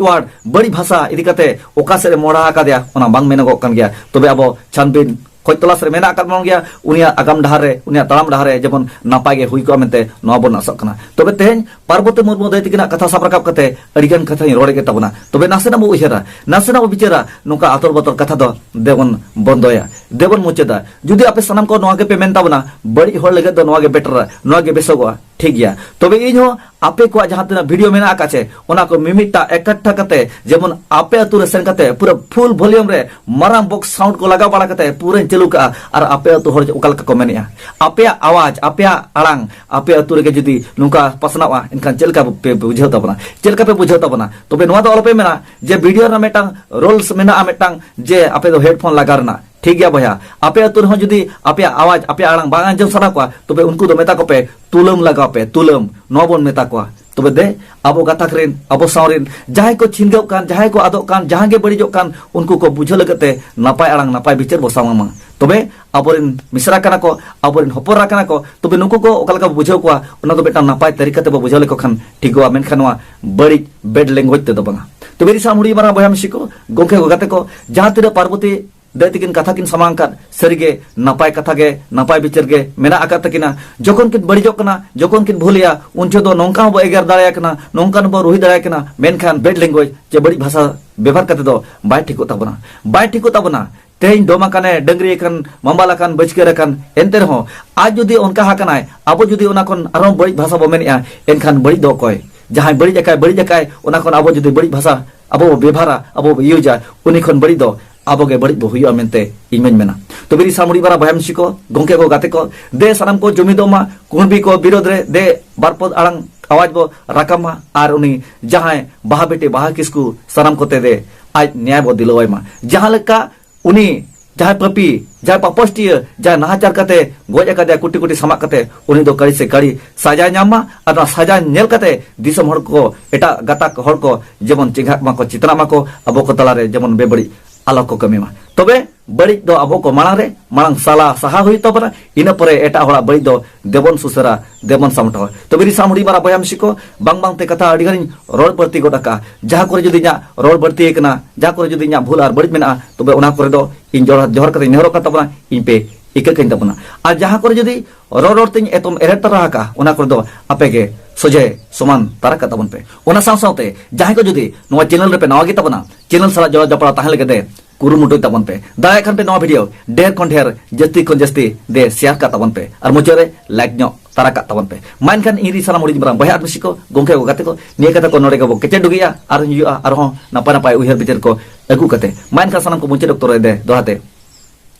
ᱣᱟᱨᱰ, ᱵᱟᱹᱲᱤᱡ ᱵᱷᱟᱥᱟ ᱤᱫᱤ ᱠᱟᱛᱮ ᱚᱠᱟ ᱥᱮᱫ ᱮ ᱢᱚᱦᱰᱟ ᱟᱠᱟᱫᱮᱭᱟ, ᱚᱱᱟ ᱵᱟᱝ ᱢᱮᱱᱚᱜᱚᱜ ᱠᱟᱱ ᱜᱮᱭᱟ᱾ ᱛᱚᱵᱮ ᱟᱵᱚ ᱪᱷᱟᱱᱵᱤᱱ ᱠᱷᱚᱡ ᱛᱚᱞᱟᱥ ᱨᱮ ᱢᱮᱱᱟᱜ ᱟᱠᱟᱫ ᱵᱚᱱ ᱜᱮᱭᱟ, ᱩᱱᱤᱭᱟᱜ ᱟᱜᱟᱢ ᱰᱟᱦᱟᱨ ᱨᱮ, ᱩᱱᱤᱭᱟᱜ ᱛᱟᱲᱟᱢ ᱰᱟᱦᱟᱨ ᱨᱮ ᱡᱮᱢᱚᱱ ᱱᱟᱯᱟᱭ ᱜᱮ ᱦᱩᱭ ᱠᱚᱜᱼᱟ ᱢᱮᱱᱛᱮ ᱱᱚᱣᱟ ᱵᱚᱱ ᱟᱥᱚᱜ ᱠᱟᱱᱟ᱾ ᱛᱚᱵᱮ ᱛᱮᱦᱮᱧ ᱯᱟᱨᱵᱚᱛᱤ ᱢᱩᱨᱢᱩ ᱫᱟᱹᱭ ᱛᱤᱠᱤᱱᱟᱜ ᱠᱟᱛᱷᱟ ᱥᱟᱵ ᱨᱟᱠᱟᱵ ᱠᱟᱛᱮ ᱟᱹᱰᱤᱜᱟᱱ ᱠᱟᱛᱷᱟᱧ ᱨᱚᱲᱮᱫ ᱜᱮ ᱛᱟᱵᱚᱱᱟ᱾ ᱛᱚᱵᱮ ᱱᱟᱥᱮᱱᱟᱜ ᱵᱚ ᱩᱭᱦᱟᱹᱨᱟ, ᱱᱟᱥᱮᱱᱟᱜ ᱵᱚ ᱵᱤᱪᱟᱹᱨᱟ, ᱱᱚᱝᱠᱟ ᱟᱛᱚᱨ ᱵᱟᱛᱚᱨ ᱠᱟᱛᱷᱟ ᱫᱚ ᱫᱮᱵᱚᱱ ᱵᱚᱱᱫᱚᱭᱟ, ᱫᱮᱵᱚᱱ ᱢᱩᱪᱟᱹᱫᱟ᱾ ᱡᱩᱫᱤ ᱟᱯᱮ ᱥᱟᱱᱟᱢ ᱠᱚ ᱱᱚᱣᱟ ᱜᱮᱯᱮ ᱢᱮᱱ ᱛᱟᱵᱚᱱᱟ, ᱵᱟᱹᱲᱤᱡ ᱦᱚᱲ ᱞᱟᱹᱜᱤᱫ ᱫᱚ ᱱᱚᱣᱟ ᱜᱮ ᱵᱮᱴᱟᱨᱟ, ᱱᱚᱣᱟ ᱜᱮ ᱵᱮᱥᱚᱜᱚᱜᱼᱟ, ᱴᱷᱤᱠ ᱜᱮᱭᱟ, ᱛᱚᱵᱮ ᱤᱧ ᱦᱚᱸ ᱟᱯᱮ ᱠᱚᱣᱟᱜ ᱡᱟᱦᱟᱸ ᱛᱤᱱᱟᱹᱜ ᱵᱷᱤᱰᱤᱭᱳ ᱢᱮᱱᱟᱜ ᱟᱠᱟᱫ ᱪᱮ, ᱚᱱᱟ ᱠᱚ ᱢᱤᱢᱤᱫᱴᱟᱜ ᱮᱠᱟᱴᱷᱟ ᱠᱟᱛᱮ, ᱡᱮᱢᱚᱱ ᱟᱯᱮ ᱟᱹᱛᱩ ᱨᱮ ᱥᱮᱱ ᱠᱟᱛᱮ ᱯᱩᱨᱟᱹ ᱯᱷᱩᱞ ᱵᱷᱚᱞᱤᱭᱩᱢ ᱨᱮ ᱢᱟᱨᱟᱝ ᱵᱚᱠᱥ ᱥᱟᱣᱩᱱᱰ ᱠᱚ ᱞᱟᱜᱟᱣ ᱵᱟᱲᱟ ᱠᱟᱛᱮ ᱯᱩᱨᱟᱹᱧ ᱪᱟᱹᱞᱩ ᱠᱟᱜᱼᱟ, ᱟᱨ ᱟᱯᱮ ᱟᱹᱛᱩ ᱦᱚᱲ ᱚᱠᱟ ᱞᱮᱠᱟ ᱠᱚ ᱢᱮᱱᱮᱜᱼᱟ, ᱟᱯᱮᱭᱟᱜ ᱟᱣᱟᱡᱽ, ᱟᱯᱮᱭᱟᱜ ᱟᱲᱟᱝ ᱟᱯᱮ ᱟᱹᱛᱩ ᱨᱮᱜᱮ ᱡᱩᱫᱤ ᱱᱚᱝᱠᱟ ᱯᱟᱥᱱᱟᱣᱼᱟ, ᱮᱱᱠᱷᱟᱱ ᱪᱮᱫ ᱞᱮᱠᱟ ᱯᱮ ᱵᱩᱡᱷᱟᱹᱣ ᱛᱟᱵᱚᱱᱟ? ᱪᱮᱫ ᱞᱮᱠᱟ ᱯᱮ ᱵᱩᱡᱷᱟᱹᱣ ᱛᱟᱵᱚᱱᱟ? ᱛᱚᱵᱮ ᱱᱚᱣᱟ ᱫᱚ ᱟᱞᱚᱯᱮ ᱢᱮᱱᱟ ᱡᱮ ᱵᱷᱤᱰᱤᱭᱳ ᱨᱮᱱᱟᱜ ᱢᱤᱫᱴᱟᱝ ᱨᱩᱞᱥ ᱢᱮᱱᱟᱜᱼᱟ, ᱢᱤᱫᱴᱟᱝ ᱡᱮ ᱟᱯᱮ ᱫᱚ ᱦᱮᱰᱯᱷᱳᱱ ᱞᱟᱜᱟᱣ ᱨᱮᱱᱟᱜ᱾ ᱴᱷᱤᱠ ᱜᱮᱭᱟ ᱵᱚᱭᱦᱟ, ᱟᱯᱮ ᱟᱹᱛᱩ ᱨᱮᱦᱚᱸ ᱡᱩᱫᱤ ᱟᱯᱮᱭᱟᱜ ᱟᱣᱟᱡᱽ, ᱟᱯᱮᱭᱟᱜ ᱟᱲᱟᱝ ᱵᱟᱝ ᱟᱸᱡᱚᱢ ᱥᱟᱱᱟ ᱠᱚᱣᱟ, ᱛᱚᱵᱮ ᱩᱱᱠᱩ ᱫᱚ ᱢᱮᱛᱟ ᱠᱚᱯᱮ, ᱛᱩᱞᱟᱹᱢ ᱞᱟᱜᱟᱣ ᱯᱮ, ᱛᱩᱞᱟᱹᱢ, ᱱᱚᱣᱟ ᱵᱚᱱ ᱢᱮᱛᱟ ᱠᱚᱣᱟ᱾ ᱛᱚᱵᱮ ᱫᱮ, ᱟᱵᱚ ᱜᱟᱛᱟᱠ ᱨᱮᱱ, ᱟᱵᱚ ᱥᱟᱶ ᱨᱮᱱ ᱡᱟᱦᱟᱸᱭ ᱠᱚ ᱪᱷᱤᱱᱜᱟᱹᱜ ᱠᱟᱱ, ᱡᱟᱦᱟᱸᱭ ᱠᱚ ᱟᱫᱚᱜ ᱠᱟᱱ, ᱡᱟᱦᱟᱸ ᱜᱮ ᱵᱟᱹᱲᱤᱡᱚᱜ ᱠᱟᱱ, ᱩᱱᱠᱩ ᱠᱚ ᱵᱩᱡᱷᱟᱹᱣ ᱞᱟᱹᱜᱤᱫ ᱛᱮ ᱱᱟᱯᱟᱭ ᱟᱲᱟᱝ, ᱱᱟᱯᱟᱭ ᱵᱤᱪᱟᱹᱨ ᱵᱚ ᱥᱟᱢᱟᱝ ᱢᱟ᱾ ᱛᱚᱵᱮ ᱟᱵᱚᱨᱮᱱ ᱢᱤᱥᱨᱟ ᱠᱟᱱᱟ ᱠᱚ, ᱟᱵᱚᱨᱮᱱ ᱦᱚᱯᱚᱱ ᱮᱨᱟ ᱠᱟᱱᱟ ᱠᱚ, ᱛᱚᱵᱮ ᱱᱩᱠᱩ ᱠᱚ ᱚᱠᱟ ᱞᱮᱠᱟ ᱵᱚ ᱵᱩᱡᱷᱟᱹᱣ ᱠᱚᱣᱟ, ᱚᱱᱟ ᱫᱚ ᱢᱤᱫᱴᱟᱝ ᱱᱟᱯᱟᱭ ᱛᱟᱹᱨᱤᱠᱟ ᱛᱮᱵᱚ ᱵᱩᱡᱷᱟᱹᱣ ᱞᱮᱠᱚ ᱠᱷᱟᱱ ᱴᱷᱤᱠᱚᱜᱼᱟ, ᱢᱮᱱᱠᱷᱟᱱ ᱱᱚᱣᱟ ᱵᱟᱹᱲᱤᱡ ᱵᱮᱰ ᱞᱮᱝᱜᱩᱭᱮᱡᱽ ᱛᱮᱫᱚ ᱵᱟᱝᱟ᱾ ᱛᱚᱵᱮ ᱨᱤᱥᱟᱢ ᱦᱩᱰᱤᱧ ᱢᱟᱨᱟᱝ ᱵᱚᱭᱦᱟ ᱢᱤᱥᱤ ᱠᱚ, ᱜᱚᱢᱠᱮ ᱠᱚ, ᱜᱟᱛᱮ ᱠᱚ, ᱡᱟᱦᱟᱸ ᱛᱤᱱᱟᱹᱜ ᱯᱟᱨᱵᱚᱛᱤ ᱫᱟᱹᱭ ᱛᱤᱠᱤᱱ ᱠᱟᱛᱷᱟ ᱠᱤᱱ ᱥᱟᱢᱟᱝ ᱟᱠᱟᱫ, ᱥᱟᱹᱨᱤᱜᱮ ᱱᱟᱯᱟᱭ ᱠᱟᱛᱷᱟ ᱜᱮ, ᱱᱟᱯᱟᱭ ᱵᱤᱪᱟᱹᱨ ᱜᱮ ᱢᱮᱱᱟᱜ ᱟᱠᱟᱫ ᱛᱟᱹᱠᱤᱱᱟ᱾ ᱡᱚᱠᱷᱚᱱ ᱠᱤᱱ ᱵᱟᱹᱲᱤᱡᱚᱜ ᱠᱟᱱᱟ, ᱡᱚᱠᱷᱚᱱ ᱠᱤᱱ ᱵᱷᱩᱞᱮᱜᱼᱟ, ᱩᱱ ᱡᱚᱦᱚᱜ ᱫᱚ ᱱᱚᱝᱠᱟ ᱦᱚᱸᱵᱚ ᱮᱜᱮᱨ ᱫᱟᱲᱮᱭᱟᱭ ᱠᱟᱱᱟ, ᱱᱚᱝᱠᱟ ᱦᱚᱸᱵᱚ ᱨᱩᱦᱤ ᱫᱟᱲᱮᱭᱟᱭ ᱠᱟᱱᱟ, ᱢᱮᱱᱠᱷᱟᱱ ᱵᱮᱰ ᱞᱮᱝᱜᱩᱭᱮᱡᱽ ᱪᱮ ᱵᱟᱹᱲᱤᱡ ᱵᱷᱟᱥᱟ ᱵᱮᱵᱷᱟᱨ ᱠᱟᱛᱮ ᱫᱚ ᱵᱟᱭ ᱴᱷᱤᱠᱚᱜ ᱛᱟᱵᱚᱱᱟ, ᱵᱟᱭ ᱴᱷᱤᱠᱚᱜ ᱛᱟᱵᱚᱱᱟ᱾ ᱛᱮᱦᱮᱧ ᱰᱚᱢ ᱟᱠᱟᱱᱮ, ᱰᱟᱹᱝᱨᱤ ᱟᱠᱟᱱ, ᱢᱟᱢᱵᱟᱞ ᱟᱠᱟᱱ, ᱵᱟᱹᱪᱠᱟᱹᱨ ᱟᱠᱟᱱ, ᱮᱱᱛᱮ ᱨᱮᱦᱚᱸ ᱟᱡ ᱡᱩᱫᱤ ᱚᱱᱠᱟ ᱟᱠᱟᱱᱟᱭ, ᱟᱵᱚ ᱡᱩᱫᱤ ᱚᱱᱟ ᱠᱷᱚᱱ ᱟᱨᱦᱚᱸ ᱵᱟᱹᱲᱤᱡ ᱵᱷᱟᱥᱟ ᱵᱚ ᱢᱮᱱᱮᱜᱼᱟ, ᱮᱱᱠᱷᱟᱱ ᱵᱟᱹᱲᱤᱡ ᱫᱚ ᱚᱠᱚᱭ? ᱡᱟᱦᱟᱸᱭ ᱵᱟᱹᱲᱤᱡ ᱟᱠᱟᱭ, ᱵᱟᱹᱲᱤᱡ ᱟᱠᱟᱭ, ᱚᱱᱟ ᱠᱷᱚᱱ ᱟᱵᱚ ᱡᱩᱫᱤ ᱵᱟᱹᱲᱤᱡ ᱵᱷᱟᱥᱟ ᱟᱵᱚ ᱵᱚ ᱵᱮᱵᱷᱟᱨᱟ, ᱟᱵᱚ ᱵᱚ ᱤᱭᱩᱡᱟ, ᱩᱱᱤ ᱠᱷᱚᱱ ᱵᱟᱹᱲᱤᱡ ᱫᱚ ᱟᱵᱚ ᱜᱮ ᱵᱟᱹᱲᱤᱡ ᱵᱚ ᱦᱩᱭᱩᱜᱼᱟ ᱢᱮᱱᱛᱮ ᱤᱧ ᱢᱟᱧ ᱢᱮᱱᱟ᱾ ᱛᱚᱵᱮ ᱨᱤᱥᱟᱢ ᱦᱩᱰᱤᱧ ᱢᱟᱨᱟᱝ ᱵᱚᱭᱦᱟ ᱢᱤᱥᱤ ᱠᱚ, ᱜᱚᱢᱠᱮ ᱠᱚ, ᱜᱟᱛᱮ ᱠᱚ, ᱫᱮ ᱥᱟᱱᱟᱢ ᱠᱚ ᱡᱩᱢᱤᱫᱚᱜ ᱢᱟ, ᱠᱩᱬᱵᱤ ᱠᱚ ᱵᱤᱨᱳᱫᱷ ᱨᱮ ᱫᱮ ᱵᱟᱨ ᱯᱚᱫ ᱟᱲᱟᱝ ᱟᱣᱟᱡ ᱵᱚ ᱨᱟᱠᱟᱵ ᱢᱟ, ᱟᱨ ᱩᱱᱤ ᱡᱟᱦᱟᱸᱭ ᱵᱟᱦᱟ ᱵᱤᱴᱤ ᱵᱟᱦᱟ ᱠᱤᱥᱠᱩ ᱥᱟᱱᱟᱢ ᱠᱚᱛᱮ ᱫᱮ ᱟᱡ ᱱᱮᱭᱟᱭ ᱵᱚ ᱫᱤᱞᱟᱹᱣᱟᱭ ᱢᱟ᱾ ᱡᱟᱦᱟᱸ ᱞᱮᱠᱟ ᱩᱱᱤ ᱡᱟᱦᱟᱸᱭ ᱯᱟᱹᱯᱤ, ᱡᱟᱦᱟᱸᱭ ᱯᱟᱯᱚᱥᱴᱤᱭᱟᱹ, ᱡᱟᱦᱟᱸᱭ ᱱᱟᱦᱟᱪᱟᱨ ᱠᱟᱛᱮ ᱜᱚᱡ ᱟᱠᱟᱫᱮᱭᱟ, ᱠᱩᱴᱤ ᱠᱩᱴᱤ ᱥᱟᱢᱟᱜ ᱠᱟᱛᱮ, ᱩᱱᱤ ᱫᱚ ᱠᱟᱹᱲᱤ ᱥᱮ ᱠᱟᱹᱲᱤ ᱥᱟᱡᱟ ᱧᱟᱢ ᱢᱟ᱾ ᱟᱨ ᱱᱚᱣᱟ ᱥᱟᱡᱟ ᱧᱮᱞ ᱠᱟᱛᱮ ᱫᱤᱥᱚᱢ ᱦᱚᱲ ᱠᱚ, ᱮᱴᱟᱜ ᱜᱟᱛᱟᱠ ᱦᱚᱲ ᱠᱚ ᱡᱮᱢᱚᱱ ᱪᱮᱸᱜᱷᱟᱜ ᱢᱟᱠᱚ, ᱪᱮᱛᱱᱟᱜ ᱢᱟᱠᱚ, ᱟᱵᱚ ᱠᱚ ᱛᱟᱞᱟᱨᱮ ᱡᱮᱢᱚᱱ ᱵᱮᱵᱟᱹᱲᱤᱡ ᱟᱞᱚ ᱠᱚ ᱠᱟᱹᱢᱤ ᱢᱟ᱾ ᱛᱚᱵᱮ ᱵᱟᱹᱲᱤᱡ ᱫᱚ ᱟᱵᱚ ᱠᱚ ᱢᱟᱲᱟᱝ ᱨᱮ, ᱢᱟᱲᱟᱝ ᱥᱟᱞᱟ ᱥᱟᱦᱟ ᱦᱩᱭᱩᱜ ᱛᱟᱵᱚᱱᱟ, ᱤᱱᱟᱹ ᱯᱚᱨᱮ ᱮᱴᱟᱜ ᱦᱚᱲᱟᱜ ᱵᱟᱹᱲᱤᱡ ᱫᱚ ᱫᱮᱵᱚᱱ ᱥᱩᱥᱟᱹᱨᱟ, ᱫᱮᱵᱚᱱ ᱥᱟᱢᱴᱟᱣᱟ᱾ ᱛᱚᱵᱮ ᱨᱤᱥᱟᱢ ᱦᱩᱰᱤᱧ ᱢᱟᱨᱟᱝ ᱵᱚᱭᱦᱟ ᱢᱤᱥᱤ ᱠᱚ, ᱵᱟᱝ ᱵᱟᱝ ᱛᱮ ᱠᱟᱛᱷᱟ ᱟᱹᱰᱤ ᱜᱟᱱᱤᱧ ᱨᱚᱲ ᱵᱟᱹᱲᱛᱤ ᱜᱚᱫ ᱟᱠᱟᱜᱼᱟ᱾ ᱡᱟᱦᱟᱸ ᱠᱚᱨᱮ ᱡᱩᱫᱤ ᱤᱧᱟᱹᱜ ᱨᱚᱲ ᱵᱟᱹᱲᱛᱤ ᱟᱠᱟᱱᱟ, ᱡᱟᱦᱟᱸ ᱠᱚᱨᱮ ᱡᱩᱫᱤ ᱤᱧᱟᱹᱜ ᱵᱷᱩᱞ ᱟᱨ ᱵᱟᱹᱲᱤᱡ ᱢᱮᱱᱟᱜᱼᱟ, ᱛᱚᱵᱮ ᱚᱱᱟ ᱠᱚᱨᱮ ᱫᱚ ᱤᱧ ᱡᱚᱦᱟᱨ, ᱡᱚᱦᱟᱨ ᱠᱟᱛᱮ ᱤᱧ ᱱᱮᱦᱚᱨᱚᱜ ᱠᱟᱱ ᱛᱟᱵᱚᱱᱟ, ᱤᱧ ᱯᱮ ᱤᱠᱟᱹ ᱠᱟᱹᱧ ᱛᱟᱵᱚᱱᱟ᱾ ᱟᱨ ᱡᱟᱦᱟᱸ ᱠᱚᱨᱮ ᱡᱩᱫᱤ ᱨᱚᱲ ᱨᱚᱲ ᱛᱮᱧ ᱮᱛᱚᱢ ᱮᱨᱮᱫ ᱛᱟᱨᱟ ᱟᱠᱟᱜᱼᱟ, ᱚᱱᱟ ᱠᱚᱨᱮ ᱫᱚ ᱟᱯᱮ ᱜᱮ ᱥᱚᱡᱷᱮ ᱥᱚᱢᱟᱱ ᱛᱟᱨᱟ ᱠᱟᱜ ᱛᱟᱵᱚᱱ ᱯᱮ᱾ ᱚᱱᱟ ᱥᱟᱶ ᱥᱟᱶᱛᱮ ᱡᱟᱦᱟᱸᱭ ᱠᱚ ᱡᱩᱫᱤ ᱱᱚᱣᱟ ᱪᱮᱱᱮᱞ ᱨᱮᱯᱮ ᱱᱟᱣᱟ ᱜᱮ ᱛᱟᱵᱚᱱᱟ, ᱪᱮᱱᱮᱞ ᱥᱟᱞᱟᱜ ᱡᱚᱲᱟᱣ ᱡᱚᱯᱲᱟᱣ ᱛᱟᱦᱮᱸ ᱞᱟᱹᱜᱤᱫ ᱛᱮ ᱠᱩᱨᱩᱢᱩᱴᱩᱭ ᱛᱟᱵᱚᱱ ᱯᱮ᱾ ᱫᱟᱲᱮᱭᱟᱜ ᱠᱷᱟᱱ ᱯᱮ ᱱᱚᱣᱟ ᱵᱷᱤᱰᱤᱭᱳ ᱰᱷᱮᱨ ᱠᱷᱚᱱ ᱰᱷᱮᱨ, ᱡᱟᱹᱥᱛᱤ ᱠᱷᱚᱱ ᱡᱟᱹᱥᱛᱤ ᱫᱮ ᱥᱮᱭᱟᱨ ᱠᱟᱜ ᱛᱟᱵᱚᱱ ᱯᱮ᱾ ᱟᱨ ᱢᱩᱪᱟᱹᱫ ᱨᱮ ᱞᱟᱭᱤᱠ ᱧᱚᱜ ᱛᱟᱨᱟ ᱠᱟᱜ ᱛᱟᱵᱚᱱ ᱯᱮ᱾ ᱢᱟ ᱮᱱᱠᱷᱟᱱ ᱤᱧ ᱨᱤ ᱥᱟᱱᱟᱢ ᱦᱩᱰᱤᱧ ᱢᱟᱨᱟᱝ ᱵᱚᱭᱦᱟ ᱟᱨ ᱢᱤᱥᱤ ᱠᱚ, ᱜᱚᱢᱠᱮ ᱠᱚ, ᱜᱟᱛᱮ ᱠᱚ, ᱱᱤᱭᱟᱹ ᱠᱟᱛᱷᱟ ᱠᱚ ᱱᱚᱰᱮ ᱜᱮᱵᱚ ᱠᱮᱪᱮᱫ ᱰᱩᱜᱤᱜᱼᱟ᱾ ᱟᱨᱦᱚᱸ ᱦᱤᱡᱩᱜᱼᱟ ᱟᱨᱦᱚᱸ ᱱᱟᱯᱟᱭ ᱱᱟᱯᱟᱭ ᱩᱭᱦᱟᱹᱨ ᱵᱤᱪᱟᱹᱨ ᱠᱚ ᱟᱹᱜᱩ ᱠᱟᱛᱮ᱾ ᱢᱟ ᱮᱱᱠᱷᱟᱱ ᱥᱟᱱᱟᱢ ᱠᱚ ᱢᱩᱪᱟᱹᱫ ᱚᱠᱛᱚ ᱨᱮ ᱫᱮ ᱫᱚᱦᱲᱟ ᱛᱮ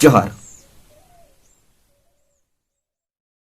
ᱡᱚᱦᱟᱨ᱾